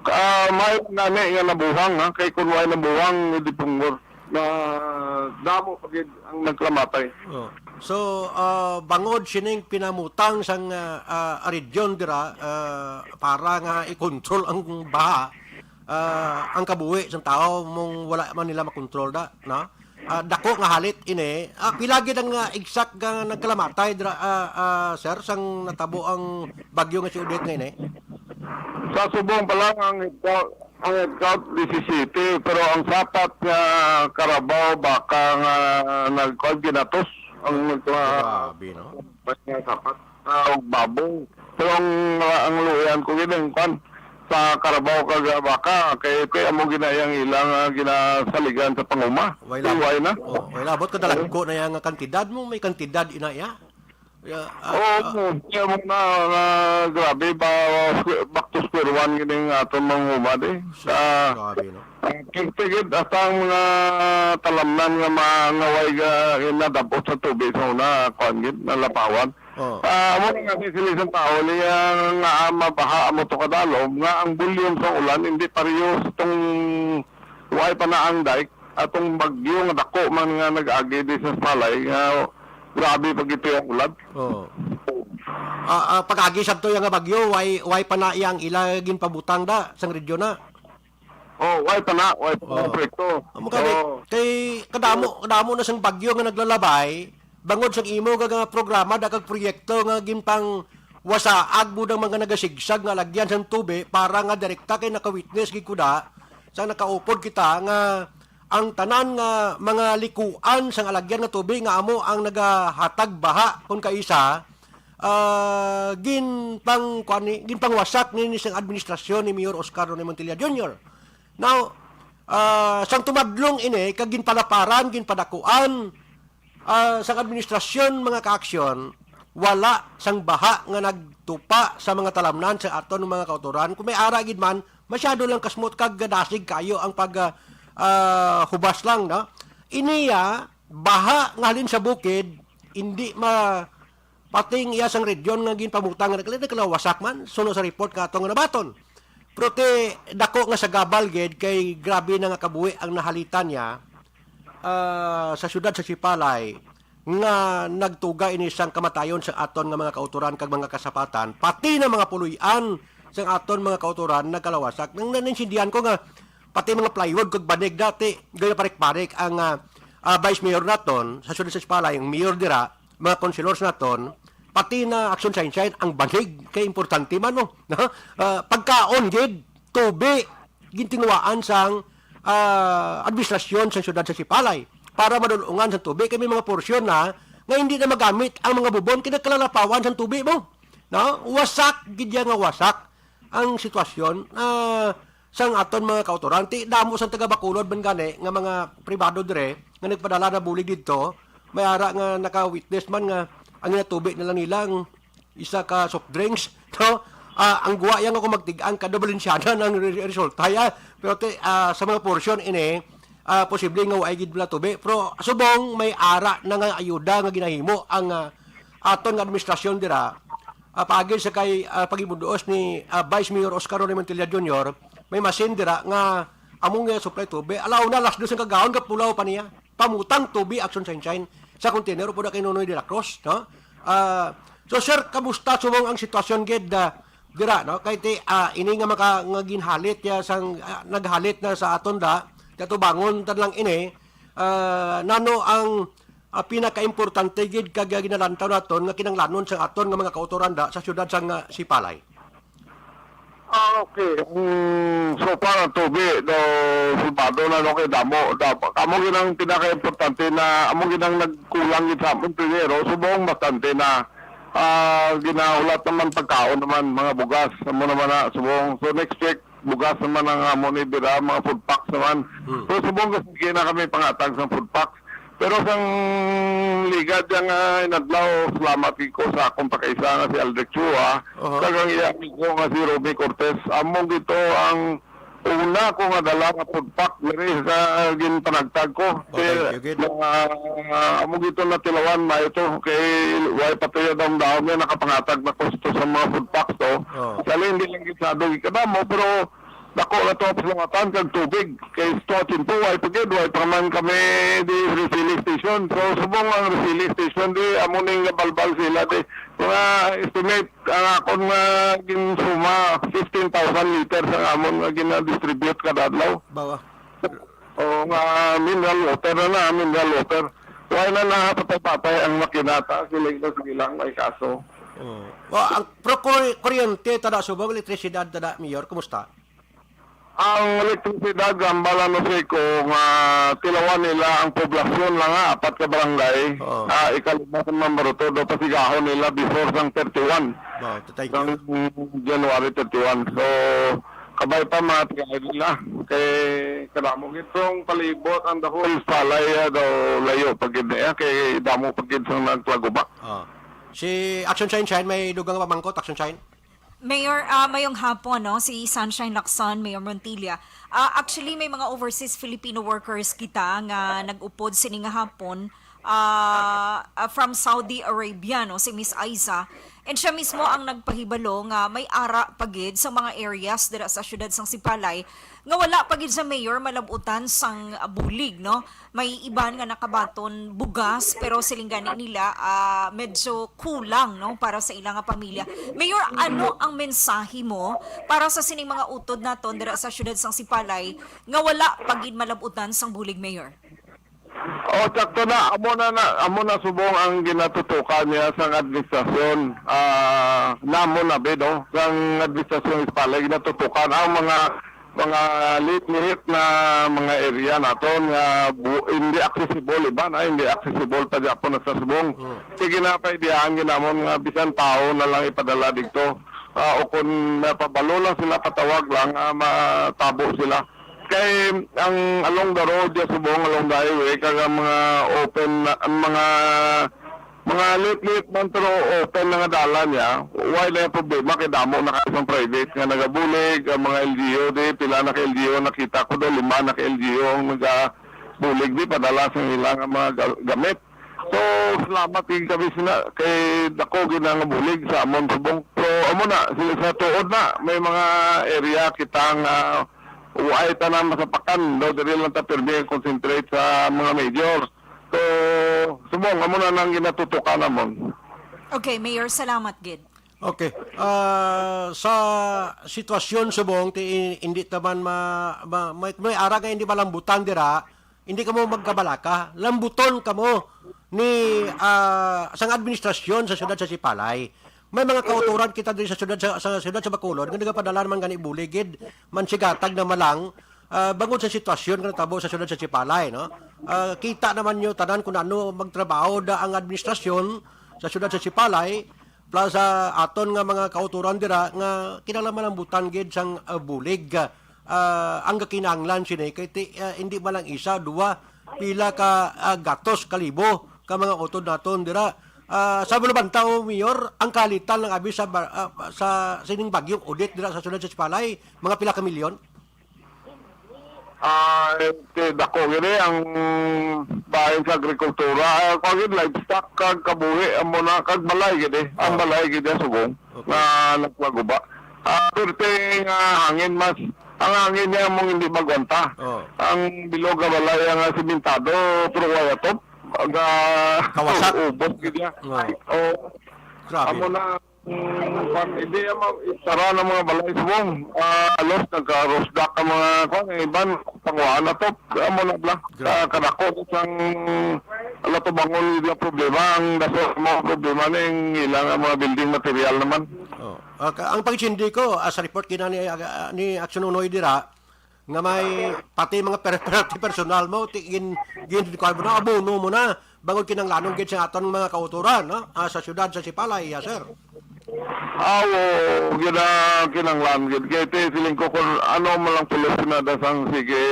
ah, may nani nga nabuwang, ha, kay kun wa nabuwang, di punggor. Na damo pa gid ang nagkamatay. Oh. So, ah, bangod sining pinamutang sang, ah, ah, region dira, ah, para nga i-control ang baha, ah, ang kabuhi sang tao mong wala man nila makontrol da, no? Ah, dako nga halit ini. Ah, pila gid ang, ah, exact nga nagkalamatay dira, ah, ah, sir, sang natabo ang bagyo nga si Odette nga ini? Sa subong pa lang ang head count, ang head count disisiyete, pero ang sapat nga karabaw baka nga nagkuan ginatos ang nagka- Grabe, no? Nga sapat. ah, ug baboy. Pero ang, ang luoyan ko gid ang kwan, sa karabaw kag baka, kay, kay amo gina iyang ilang, ah, ginasaligan sa panguma. Way labot. Way na. Oh, way labot, kadalagko na iya nga kantidad mo, may kantidad ina iya. Yeah, ah, Oo, ah, mo. Kaya mo na, na grabe ba, squ-, back to square one gini ang aton mga humad, eh. Sa Grabe, no? Ah, pirti gid, hasta ang mga talamnan nga ma-, nga way ga-, nadab-ot sa tubig sa una, kuwan gid, nalapawan. Oh. Ah, amo na nga si sila isang tao, niya nga, ah, mabaha amo to kadalom, nga ang volume sa ulan, hindi pareho sa tong way pa na ang dike, atong bagyo nga dako man nga nag-agi di sa Palay, nga grabe pag ito yung ulan. Oh. Ah, ah, pag-agi sad to yung nga bagyo, way, way pa na iyang ila ginpabutang da, sang radyo na. Oh, way pa na, way pa na Oh. proyekto. Amo ka, Oh. kay kadamo, kadamo na sang bagyo nga naglalabay, bangod sang imo nga, nga programa, da kag proyekto nga ginpang wasaag mo ng mga nagasigsag nga lagyan sang tubi para nga direkta kay naka-witness gid ko da, sa nakaupod kita nga ang tanan nga mga likuan sang alagyan nga tubi nga amo ang nagahatag baha kun kaisa, ah, ginpang-, kuan ni, ginpangwasak ni, ni sang administrasyon ni Mayor Oscar Ronnie Montilla Junior. Now, ah, sang tumadlong ini, kag ginpalaparan, ginpadakuan, ah, sang administrasyon, mga kaaksyon, wala sang baha nga nagtupa sa mga talamnan sa aton mga kautoran. Kung may ara gid man, masyado lang kasmot kag gadasig kayo ang pag, ah, ah, hubas lang, no? Iniya, baha nga halin sa bukid, hindi ma-, pati ang iya sang region nga ginpamutang nga nagkalawasak man, suno sa report nga ato nga nabaton. Pero ti, dako nga sa gabal gid kay grabe na nga kabuhi ang nahalitan niya, ah, sa siyudad sa Sipalay nga nagtuga ini sang kamatayon sa aton nga mga kautoran kag mga kasapatan, pati na mga puloy-an sang aton mga kautoran nagkalawasak. Nang naninsindihan ko nga pati mga plywood kag banig dati, gaya parik-parik ang, ah, ah, vice mayor naton sa siyudad sa Sipalay, ang mayor dira, mga councilors naton, pati na Action Sunshine, ang banig kay importante man, no? No? Ah, pagkaon gid, tubi, gintinguhaan sang, ah, administrasyon sang siyudad sa Sipalay para madulungan sa tubi kay may mga porsyon na nga hindi na magamit ang mga bubon kay nagkalalapawan sang tubi mo. No? Wasak gid ya nga wasak ang sitwasyon, ah, sang aton mga kautoran. Ti damo sang taga Bacolod man gani nga mga pribado dire nga nagpadala na bulig didto, may ara nga naka-witness man nga ang ginatubi na lang nila ang isa ka soft drinks, no? Ah, ang guwa yan ako magtig-ang kada Valenciana ng re-, resulta ya. Pero ti, ah, sa mga porsyon ini, ah, posible nga waay gid wala tubi. Pero subong may ara na nga ayuda nga ginahimo ang, ah, aton nga administrasyon dira. Ah, paagi sa kay, ah, paghimuduos ni, ah, Vice Mayor Oscar Ronnie Montilla Junior, may masin dira nga among nga supply tubi. Alaw na, alas dos ang kagahon, kapulaw pa niya. Pamutang tubi, Action Sunshine, sa container, upod na kay Nonoy de la Cruz, no? Ah, so, sir, kamusta subong ang sitwasyon gid, ah, dira, no? Kay ti, ah, ini nga maka-, nga ginhalit ya sang, ah, naghalit na sa aton da, katubangon tan lang ini, ah, nano ang, ah, pinakaimportante gid kag ginalantaw naton nga kinahanglanon sa aton nga mga kautoran da sa siyudad sang, ah, Sipalay? Ah, okay. Mm, so far, ang tubi, do, sulbado na, no, kay damo. Da-, amo gid ang pinakaimportante na, amo gid ang nagkulang gid sa amon, primero, subong bastante na, ah, ginahulat naman pagkaon naman, mga bugas, amo naman na, subong. So, next week, bugas naman ang amo ni dira, mga food packs naman. Hmm. So, subong kasi na kami pangatag sa food packs. Pero sang ligad yang, ah, inadlaw, salamat gid ko sa akong pakaisa nga si Aldrich Chua, Oho. kag ang iya amigo nga si Romy Cortez. Amo gid to ang una ko nga dala nga food pack diri sa ginpanagtag ko. Oh, Kay, thank you, gid. ah, amo gid to natilawan, maayo to. Kay way pa to ya daom-daom ya nakapangatag na ko sa mga food packs to. Oh. Actually, hindi lang gid sa kadamo, pero dako na to pasalamatan kag tubig. Kay sa tuwa tiempo, way pa gid, way pa man kami di refilling station. So, subong ang refilling station di, amo ning nabalbal sila di. Mga estimate, ang akon nga ginsuma, fifteen thousand liters ang amon nga gina-distribute kada adlaw. Bawa. O, nga mineral water na na, mineral water. Way na na patay-patay ang makinata, siling na sige lang, may kaso. Oh. Wa, ang pro-, kuri-, kuryente, tada subong, elektrisidad, tada, Mayor, kumusta? Ang elektrisidad, hambal, ano, Seiko, nga tilawan nila ang poblasyon lang nga apat ka barangay, Oo. ah, ikalima sa Mambaroto, daw pasigahon nila before sang thirty-one. Wow, thank Sang you. January thirty-one. So, kabay pa mga tigaid nila. Kay kadamo gid tong palibot ang dahon. Palay, ah, daw layo pa gid niya. Kay damo pa gid sang naglaguba. Ah. Si Action Shine Shine, may dugang pamangkot, Action Shine? Mayor, ah, mayong hapon, no? Si Sunshine Lacson, Mayor Montilla. Ah, actually, may mga overseas Filipino workers kita nga nag-upod sini nga hapon, ah, ah, from Saudi Arabia, no? Si Miss Aiza. And siya mismo ang nagpahibalo nga may ara pa gid sa mga areas dira sa siyudad sang Sipalay nga wala pa gid sa mayor malabutan sang, ah, bulig, no? May iban nga nakabaton bugas, pero siling gani nila, ah, medyo kulang, no, para sa ila nga pamilya. Mayor, ano ang mensahe mo para sa sining mga utod naton dira sa siyudad sang Sipalay nga wala pa gid malabutan sang bulig, Mayor? Oh, sakto na. Amo na, na, amo na subong ang ginatutukan niya sang administrasyon. Ah, namo na, be, no? Sang administrasyon Sipalay, ginatutukan ang mga, mga liit-liit na mga area naton nga bu-, hindi accessible, iba na, hindi accessible pa gyapon na sa subong. Mm. Sige na, paidiaan ginamon nga bisan tao na lang ipadala dito. Ah, o kung mapabalo lang sila, patawag lang, ah, matabo sila. Kay ang along the road, ya subong along the highway, kag ang mga open na, ang mga, mga lit-lit man, pero open na nga dalan niya, wala na yung problema, kay damo na kayo sa private nga nagabulig, ang mga L G U di, pila na ka L G U nakita ko do, lima na ka L G U ang nagabulig di, padala sa ilang mga ga-, gamit. So, salamat gid kami sina kay dako gid ang bulig sa amon subong. So, amo na, sila sa tuod na, may mga area kita nga way tanan masapakan, no, diri lang ta pirmi concentrate sa mga major. So, subong, amo na nang ginatutukan namon. Okay, Mayor, salamat gid. Okay. Ah, sa sitwasyon subong, ti, hindi taman ma, ma, may, may ara nga hindi malambutan dira, hindi kamo magkabalaka, lambuton kamo ni, ah, sang administrasyon sa siyudad sa Sipalay. May mga kauturan kita diri sa siyudad sa, sa siyudad sa Bacolod nga nagapadala naman gani bulig gid, mansigatag na malang, ah, bangod sa sitwasyon nga natabo sa siyudad sa Sipalay, no? Ah, kita naman nyo tanan kung ano magtrabaho da ang administrasyon sa siyudad sa Sipalay, plus sa aton nga mga kauturan dira nga kinahanglan malambutan gid sang, ah, bulig. Ah, ang kakinahanglan sini kay ti, ah, hindi man lang isa, duwa, pila ka, ah, gatos ka libo ka mga utod naton dira. Ah, sa Bulabantaw, Mayor, ang kalitan lang abi sa ba-, ah, sa sining bagyong Odette dira sa siyudad sa Sipalay, mga pila ka milyon? Ah, ti, dako gini ang bahin sa agrikultura. Ah, kuwan gid, livestock kag kabuhi, amo na, kag balay gini. Ang Oh. balay gini, subong, Okay. nga nagpaguba. Ah, perti nga hangin, mas, ang hangin niya mong hindi magwanta. Oh. Ang bilog nga balay nga simentado, pero wala top. Aga, Kawasak. Ubos gid niya. Oh. Oh. Grabe. Amo na, mm, pan, hindi, ama, tara ng mga balay subong. Ah, alos, nagka-rusdak ang mga, kwan, iban, panguhaan na to. Amo na bla. Grabe. Ah, kadako sang latubangon yung problema. Ang daso mga problema na yung ilang mga building material naman. Oh. Ah, ka-, ang pag-intindi ko, ah, sa report gina ni, ah, ni Action Unoy dira, nga may pati mga per-, pati personal mo, ti-, gin-, gin-, kuwan mo na, abono mo na, bangod kinanglanon gid sa aton mga kauturan, no? Ah, sa siyudad, sa Sipalay, ah, sir. Ah, oo, gid ang kinanglan gid. Kay ti, feeling ko kung ano man lang pulis na dasang sige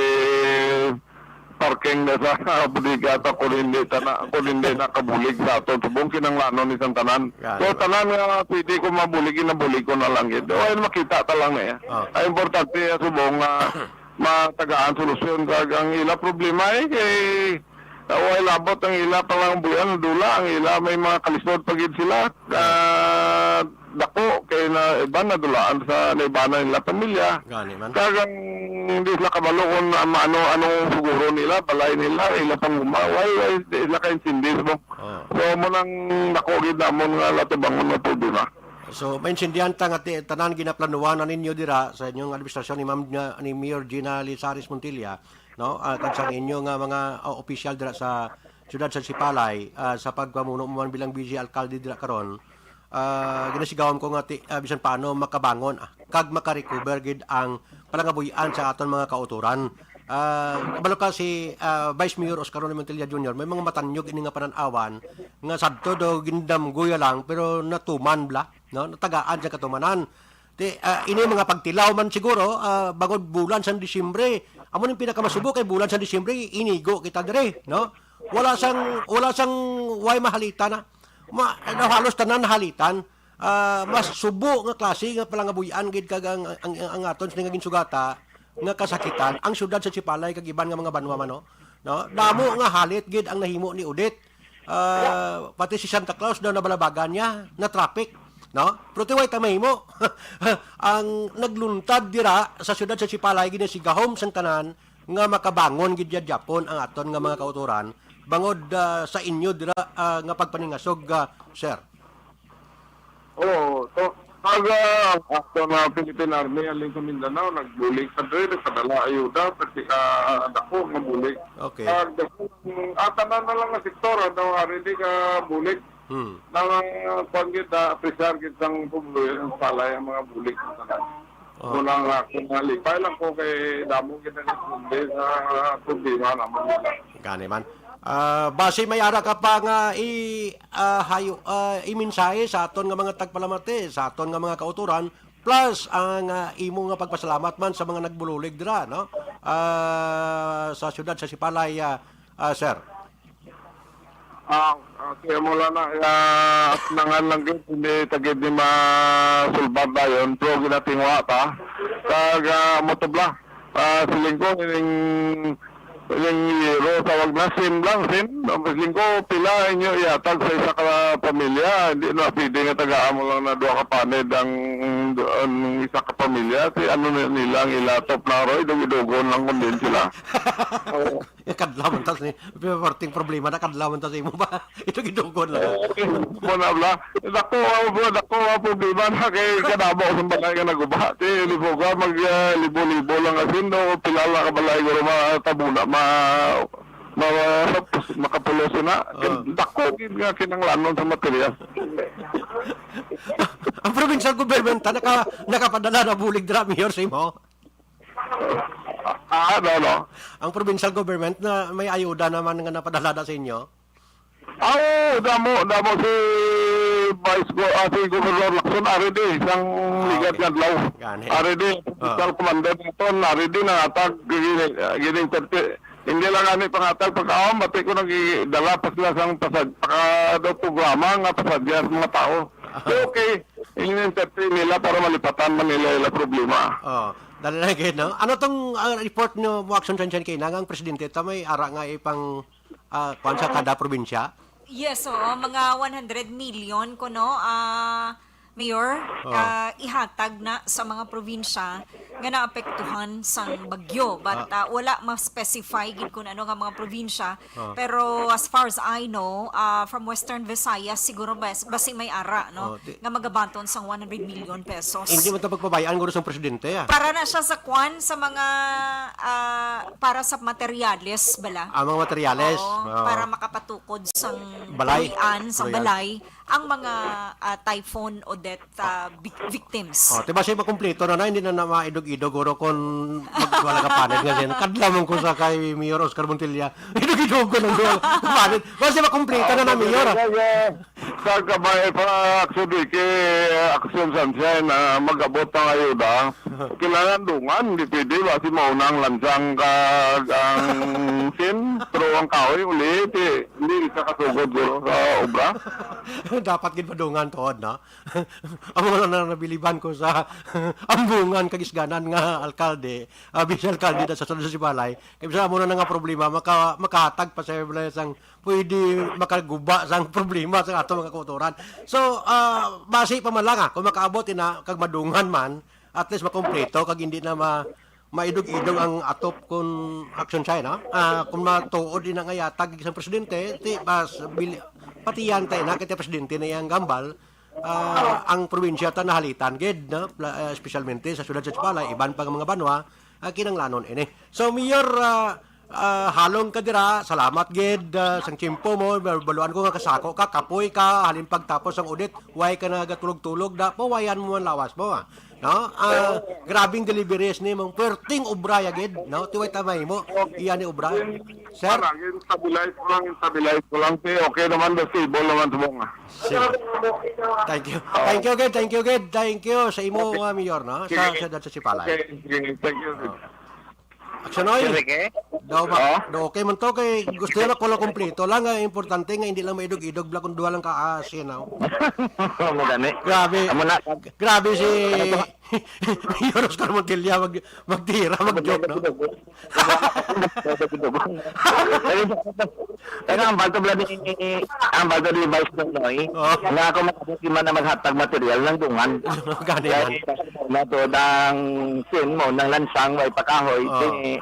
parking na sa bodega ta, kung hindi ta na, kung hindi nakabulig sa aton subong kinanglanon ni sang tanan. Gani. So, tanan nga pwede ko mabulig, ginabulig ko na lang gid. O, ay, makita ta lang na, eh. Ah. Ang importante, ah, subong nga matagaan solusyon kag ang ila problema, eh, kay, ah, way labot ang ila pangabuhian, dula ang ila, may mga kalisod pa gid sila. Ah, dako kay na iban nadulaan sa naibanan nila pamilya. Gani man. Kag ang hindi sila kabalo kung ano, anong siguro nila, balay nila, ila pang uma. Way, way, di sila kaintindi subong. Oh. So, mo nang dako gid namon nga latubangon nga problema. So, maintindihan ta nga ti-, tanan ginaplanuhan na ninyo dira sa inyong administrasyon ni Ma'am, nga, ni Mayor Gina Lizares Montilla, no? Ah, kag sa inyo nga mga, ah, opisyal dira sa siyudad sa Sipalay, ah, sa pagpamuno mo man bilang vice alkalde dira karon, ah, ginasigawan ko nga ti-, ah, bisan paano makabangon, ah, kag makarecover gid ang palangabuy-an sa aton mga kautoran. Ah, kabalo ka si, ah, Vice Mayor Oscar Ronnie Montilla Junior, may mga matanyog ini nga panan-awan nga sadto daw gindamgoy lang pero natuman bala, no? Natagaan sa katumanan. Ti, ah, ini mga pagtilaw man siguro, ah, bangod bulan sang Disyembre. Amo ning pinakamasubo kay bulan sang Disyembre, inigo kita diri, no? Wala sang, wala sang way mahalitan na. Ma, ano, halos tanan nahalitan. Ah, mas subo nga klase nga palangabuy-an gid kag ang, ang, ang aton sini nga ginsugata nga kasakitan ang siyudad sa Sipalay kag iban nga mga banwa man, no? No? Damo nga halit gid ang nahimo ni Odette. Ah, pati si Santa Claus daw nabalabagan niya, na traffic, no? Pero ti way ta mahimo. Ang nagluntad dira sa siyudad sa Sipalay gid si gahom sang tanan nga makabangon gid ya gyapon ang aton nga mga kautoran bangod, ah, sa inyo dira, ah, nga pagpaningasog, ah, sir. Oo, to, pag, ah, ato na Philippine Army halin sa Mindanao, nagbulig sa diri, nagpadala ayuda, pati ka, ah, dako nga bulig. Okay. Pag, ah, tanan na lang nga sektor, ano, ari di ka bulig. Hmm. Nang, ah, kuwan gid, ah, apresyar gid sang publo, ang palay, ang mga bulig, ang tanan. Oh. Muna nga, kung nalipay lang ko kay damo gid ang responde sa problema naman nila. Gani man. Ah, basi may ara ka pa nga i, ah, hayo, ah, imensahe sa aton nga mga tagpalamati, sa aton nga mga kautoran, plus ang, ah, imo nga pagpasalamat man sa mga nagbulig dira, no? Ah, sa siyudad sa Sipalay, ah, ah, sir. Ah, ah, kaya mo lang na, ah, nangan lang gid, hindi ta gid ni masulbad dayon, pero ginatingwa ta. Kag, ah, mo to bala. Ah, siling ko, ining, ining yero, tawag na, sin lang, sin. Ang siling ko, pila inyo ihatag sa isa ka pamilya? Hindi na pwede nga tagaan mo lang na duha ka paned ang, ang isa ka pamilya. Si ano ni-, nila ang ilatop na, Roy, dug-idugon lang kung din sila. Oo. Kadlaw man tas ni, perting problema na kadlaw man tas imo ba? Ito gidugon lang. Eh, mo na bala. Dako, ah, bro, dako, ah, problema na kay kadamo sa balay nga naguba. Ti, libo ka, mag, ah, libo-libo lang asin, no? Pila lang ka balay, guro, ma-, tabuna, ma-, ma-, makapulos na. Oh. Dako, gid nga kinanglanon sa material. Ang provincial government, ah, naka-, nakapadala na bulig dira, Mayor, sa imo? Ah, ano, no? Ang provincial government na may ayuda naman nga napadala na sa inyo? Ah, oo, damo, damo si Vice Go-, ah, si Governor Lacson, ari di, sang Ah, ligad okay. nga adlaw. Gani. Ari di, Ah. Provincial Commander naton, ari di, nangatag, gini, gini, thirty, hindi lang ani pangatag, pagkaon, bati ko nagdala pa sila sang pasad-, paka daw programa nga pasadya sa mga tao. Ah. So, okay, ini-entertain nila para malipatan man nila ila problema. Oh, dali lang gid, no? Ano tong, ah, report nyo, mo Action Sunshine, kay nang ang presidente ta may ara nga ipang, ah, kwan sa kada probinsya? Yes, oo, mga one hundred million kuno, ah, Mayor, Oh. ah, ihatag na sa mga probinsya nga naapektuhan sang bagyo. But, Ah. ah, wala ma-specify gid kung ano nga mga probinsya. Ah. Pero as far as I know, ah, from Western Visayas, siguro bas-, basi may ara, no? Oh, di- Nga magabaton sang one hundred million pesos. Hindi mo ito pagpabayaan, guro, sang presidente, ah. Para na siya sa kwan, sa mga, ah, para sa materyales, bala? Ah, mga materyales. Oo, Oh. para makapatukod sang Balay. Pulian, sa Pulian. Balay, ang mga, ah, Typhoon Odette, ah, vic-, victims. Oh, ti basi makumpleto na na, hindi na na maidog-idog, guro, kung magwala ka paned nga sin. Kadlaw man ko sa kay Mayor Oscar Montilla. Idog-idog ko ng duha ka paned. Basi makumpleto na na, Mayor, ah. Sa kabay pa, actually, kay Action Sunshine, ah, mag-abot ang ayuda. Kailangan dungan, di pwede ba si mauna ang lansang kag ang sin, pero ang kahoy uli, ti, hindi sa kasugod, guro, sa obra. Dapat gid padungan tuod, no? Amo na nabiliban ko sa ambungan kag isganan nga alkalde, ah, vice alkalde na sa San Jose Balay. Kay bisan amo na nga problema, maka-, makahatag pa sa balay sang pwede makaguba sang problema sa ato mga kautoran. So, ah, basi pa man lang, ah, kung makaabot ina kag madungan man, at least makompleto kag hindi na ma-, maidog-idog ang atop kun action siya, no? Ah, kung matuod din ang ayatag isang presidente, ti, bas, bil-, patiyan tayo na, kaya presidente na iyang gambal, ah, ang probinsya ta nahalitan gid, no? Pla-, ah, espesyalmente sa siyudad sa Chipala, iban pa nga mga banwa, ah, kinanglanon ini. So, Mayor, ah, ah, halong ka dira, salamat gid, ah, sang tiyempo mo, bal-, baluan ko nga kasako ka, kapoy ka, halin pagtapos ang audit, way ka nagatulog-tulog, da, pawayan mo ang lawas mo, ah. No? Ah, grabing deliveries ni mong perting obra ya gid, no? Tiway tamay mo, iya ni obra. Sir? Para, stabilize ko lang, stabilize ko lang. Te, okay naman, stable naman sa mga. Sige. Thank you. Thank you, gid. Thank you, gid. Thank you sa imo, Okay. uh, Mayor, no? Sa Sige. siyudad sa Sipalay. Okay, sige. Thank you. Oh. Aksyonoy? Sir Ricky? Daw ba? Oh? Daw okay man to kay gusto na ko lang kompleto lang. Ang importante nga hindi lang maidog-idog bla kung duha lang ka asin, no? Mo gani. Grabe. Amo na. Grabe si Mayor Oscar Montilla mag magtira, mag-joke, no? Kaya ang balto bla ni, ang balto ni Vice Nonoy, Oh. nga ako makabati man na maghatag material ng dungan. Gani Kaya man. Ito, dang sin mo, nang lansang, may pakahoy, Oh. di,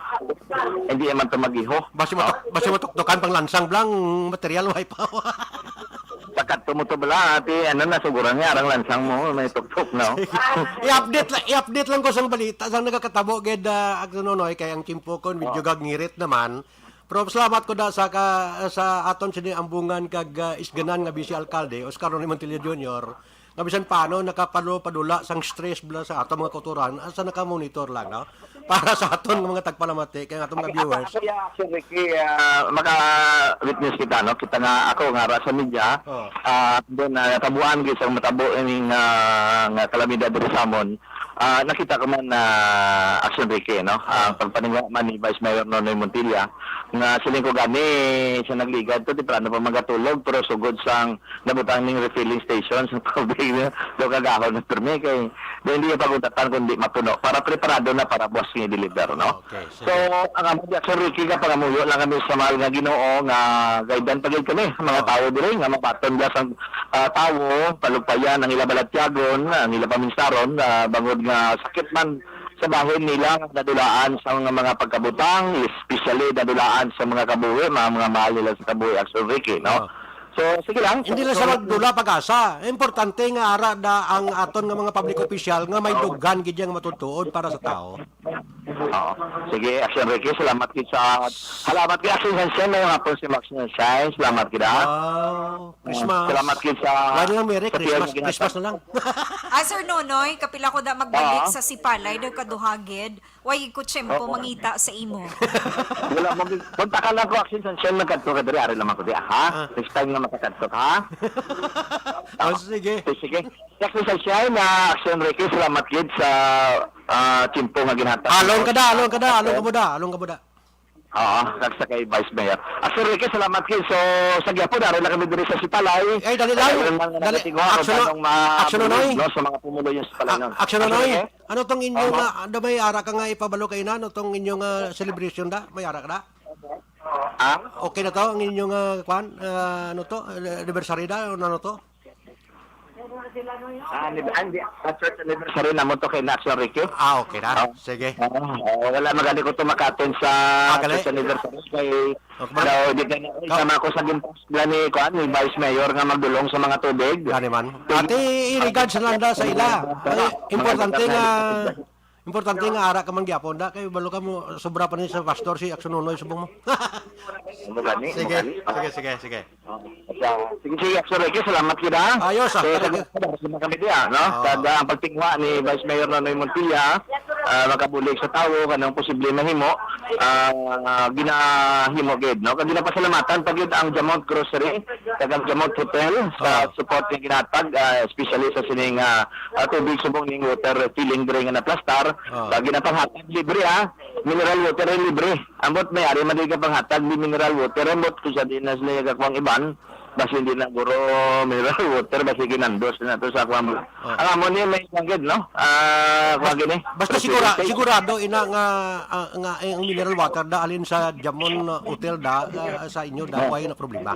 hindi naman to mag-iho. Basi matuk-, basi matuktukan pang lansang blang material, may pa. Sakat to mo to bala, ati, ano, nasuguran nga, arang lansang mo, may tuktok, no? I-update la-, i-update lang ko sang balita, sang nagakatabo, gid, ah, Agno Nonoy, kay ang tiempo ko, medyo Oh. gagngirit naman. Pero salamat ko da sa ka, sa aton sini ambungan kag, ah, isganan nga Vice Alkalde, Oscar Ronnie Montilla Junior, nga bisan paano nakapalo-padula sang stress bala sa aton mga kautoran, ah, sa nakamonitor lang, no? Para sa aton nga mga tagpalamati, kay ang aton mga Ay, viewers. Ako, ya, Sir Ricky, ah, maka-witness kita, no? Kita nga, ako nga, ra sa media, Oh. ah, then, ah, natabuan, gid, sa matabo, ining, ah, nga kalamidad diri sa amon. Ah, nakita ko man na Action Ricky, no? Ah, Ah. pagpaningwa man ni Vice Mayor Nonoy Montilla, nga siling ko gani siya nagligad to, temprano pa magatulog, pero sugod sang nabutang ning refilling station sa tubig, no? Do kagahon na permi kay di, hindi yung pagundatan kundi mapuno para preparado na para buwas nga i-deliver, no? Okay, So, sige. ang among Action Ricky, nga pangamuyo lang kami sa mahal nga Ginoo nga guidean pa gid kami, mga Oh. tawo diri nga mabaton bala sang, ah, tawo, palugpayan ang ila balatyagon, ang ila paminsaron, ah, bangod nga sakit man sa bahin nila nga nadulaan sa mga, mga pagkabutang, especially nadulaan sa mga kabuhi, mga, mga mahal nila sa kabuhi, Action Ricky, no? Oh. So, sige lang. Hindi lang So, sa magdula pag-asa. Importante nga ara da ang aton nga mga public official nga may dughan gid yang matutuod para sa tao. Oo. Sige, Action Ricky, salamat gid sa, salamat gid, Action Sunshine, may hapon si Max Sunshine, salamat gid, ha? Wow, Christmas. Salamat gid sa, Wala na lang, Merry sa Christmas, piyag- Christmas na lang. Ah, Sir Nonoy, kapila ko da magbalik Ah. sa Sipalay, daw kaduhagid. Way ko tiyempo Oo. mangita sa imo. Wala mo, punta ka lang ko, Action Sunshine, magkadto ka diri, ari lamang ko di, ha? Ah. Next time nga makakadto ka, ha? Oh, sige. Sige, sige. Action Sunshine, ah, Action Ricky, salamat gid sa, ah, tiyempo nga ginhatag Alon mo. ka da, alon ka da, alon ka Okay. mo da, alon ka mo da. Oo, kag sa kay Vice Mayor. Action Ricky, salamat gid. So, sa gyapon, ari lang kami diri sa Sipalay. Ay, dali lang. Ay, lang nga Dali. nagatingwa kung Action, paano ma-, action, Nonoy. no, sa mga pumuloy yung Sipalay, Ah, no? action, Action Nonoy. Ricky? Ano tong inyong, Oo. ah, ano, may ara ka nga ipabalo kay na? Ano tong inyong, ah, celebration da? May ara ka da? Ah? Okay na to? Ang inyong, ah, kwan? Ah, ano to? Anniversary da? Ano, ano to? Ah, ni-, ah, hindi. Ah, church anniversary na mo to kay National Ricky. Ah, okay na. Oh. Sige. Oo, oo, wala magani ko to makaten sa Ah, gali? church anniversary kay Okay, daw, di ka na, Ka- sama ko sa ginpas na ni, kuan, ni Vice Mayor nga magdulong sa mga tubig. Gani man. Sige. Ate, i-regards lang da sa ila. Ay, importante nga, importante nga ara ka man gyapon da, kay balo ka mo, sobra pa ni sa pastor, si Action Nonoy, subong mo. Ano gani? Ano Sige, gani? sige, sige, sige. Sa, sige, sige, Action Ricky, salamat gid, ha? Ayos, ah, So, talaga. salamat gid, ha? Salamat kami diya, no? Oo. Kag, ah, ang pagtingwa ni Vice Mayor Nonoy Montilla, ah, makabulig sa tawo, kanang posible mahimo, ah, ginahimo gid, no? Kag ginapasalamatan pa gid ang Jamont Grocery, kag ang Jamont Hotel sa Oo. support nga ginatag, ah, especially sa sining, ah, ah, tubig subong ning water filling diri nga naplastar. Oo. Kag ginapanghatag libre, ha? Mineral water ay libre. Ambot may ari man di ka panghatag di mineral water, ambot kung sa di na sila nagakuha ang iban, basi hindi na guro mineral water, basi ginandos na to sa kuha mo. Oh. Ang amo ni may langgit, no? Ah, kuha Bas-, gini. basta Presidente. sigura-, sigurado ina nga, ah, nga, eh, ang mineral water da alin sa Jamon, uh, Hotel da, uh, sa inyo da, Oh. way na problema.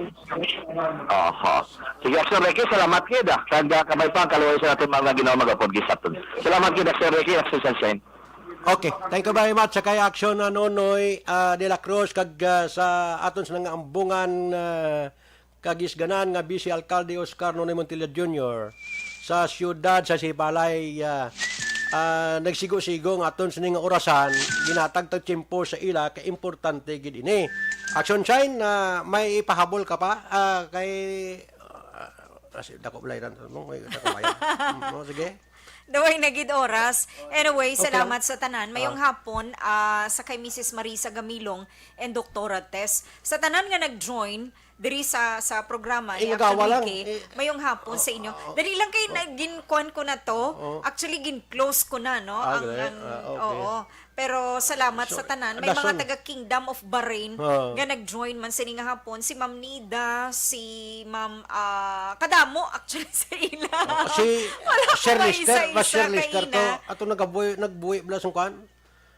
Oho. Sige, Sir Ricky, salamat gid, ah. Kag, ah, kamay pa ang kaluoy sa ating mga Ginoo magapod gisaton. Salamat gid, Sir Ricky, Sir Sunshine. Okay, thank you very much sa kay Action, ah, Nonoy, ah, de la Cruz, kag, ah, sa aton sa nga ambungan, ah, kagisganan nga Vice Alkalde Oscar Nonoy Montilla Junior sa siyudad sa Sipalay, ah, ah, nagsigo-sigo nga aton sini nga orasan, ginatag tag tiyempo sa ila kay importante gid ini. Action Shine, ah, may ipahabol ka pa? Ah, kay, ah, ah, si-, dako balay ran mo, may dako balay. Mm, oh, sige. Duway na gid oras. Anyway, Okay salamat lang. Sa tanan. Mayong hapon ah, sa kay Missus Marisa Gamilong and Doktora Tess. Sa tanan nga nag-join diri sa sa programa ni Eh, magawa Action lang. Ricky, Eh, mayong hapon sa inyo. Dali lang kay na, ginkuan ko na to. Actually, gin-close ko na, no? Ah, ang, ganun? ang- Ah, okay. Oo. Pero salamat So, sa tanan. May dason. Mga taga Kingdom of Bahrain Oo. nga nag-join man sini nga hapon. Si Ma'am Nida, si Ma'am ah, kadamo actually sa ila. Ah, si Wala ko Sir Lester, maisa-isa mas Sir Lester to, kaina. Ato nagabuhi, nagbuhi bala sang kuan.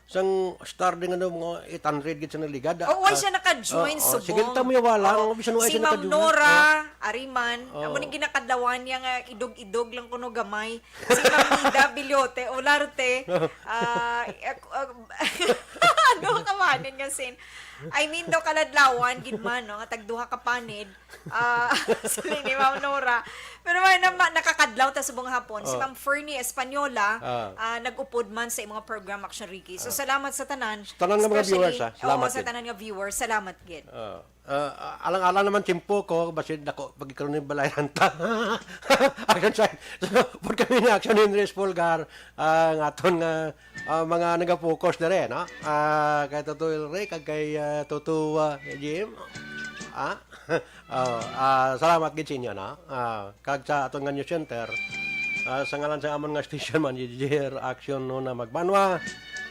Sang star din ano, mga eight hundred gid sa naligad. Oo, why siya naka-join Oo, subong? sige, ta mo yawa lang. Oo. Bisan why Si siya Ma'am naka-join. Nora Ah. Ariman, Oo. amo ni ginakadlawan niya nga idog-idog lang kuno gamay. Si Ma'am Nida Bilyote Olarte, ah, ak- ah, ano ka manin nga sin? I mean, daw kaladlawan, gid man, no? Nga tagduha ka panid. Ah, sorry ni Ma'am Nora. Pero may na, nakakadlaw ta subong hapon. Si Oh. Ma'am Fernie Española, Ah. ah, nag-upod man sa imong program, Action Ricky. So, salamat sa tanan. Tanan nga mga Especially, viewers, ah. Oo, Salamat sa gid. Tanan nga viewers, salamat gid. Ah, ah, alang-alang naman timpo ko, basi dako pagkaroon ng balayran ta. Action sign. So, pud kami ni Action Henry Espolgar, ah, ang aton nga ah, mga nagapokus dere, no? Ah, kay Toto Elre, kag kay ah, Toto ah, Jim. Ah? Oh, ah, salamat gid sa inyo, no? Ah, kag sa aton nga news center, ah, sa ngalan sa amon nga station manager, Action, no, na magbanwa,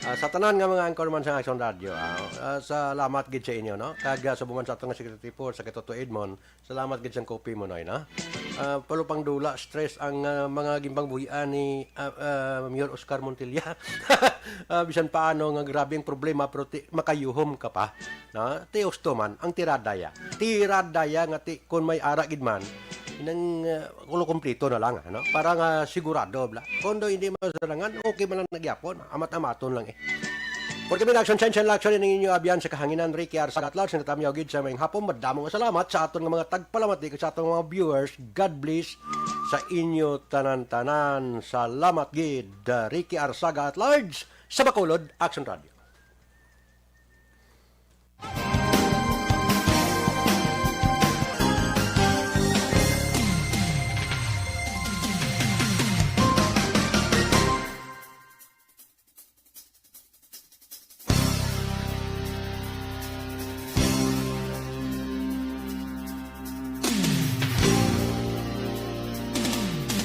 ah, sa tanan nga mga anchorman sa Action Radio, ah, ah, salamat gid sa inyo, no? Kag ah, subong man sa aton nga secretary po, sa kay Toto Edmond, salamat gid sang kopi mo, Noy, no? Ah, palupang dula, stress ang ah, mga gimpangbuhian ni ah, ah, Mayor Oscar Montilla. Ah, bisan paano nga grabe ang problema, pero ti, makayuhom ka pa. No? Ti husto man ang tirada ya. Tirada ya nga ti, kung may ara gid man, inang uh, kulo kompleto na lang, ano? Para nga sigurado, bla. Kung daw hindi masarangan, okay man lang nagyapon. Amat-amaton lang eh. Porque may action, shine, shine, action, ang inyo abyan sa kahanginan, Ricky Arsaga at Lars, nga tamyaw gid sa mayong hapon. Madamo nga salamat sa aton nga mga tagpalamati, sa aton mga viewers. God bless sa inyo tanan-tanan. Salamat gid, uh, Ricky Arsaga at Large sa Bacolod Action Radio.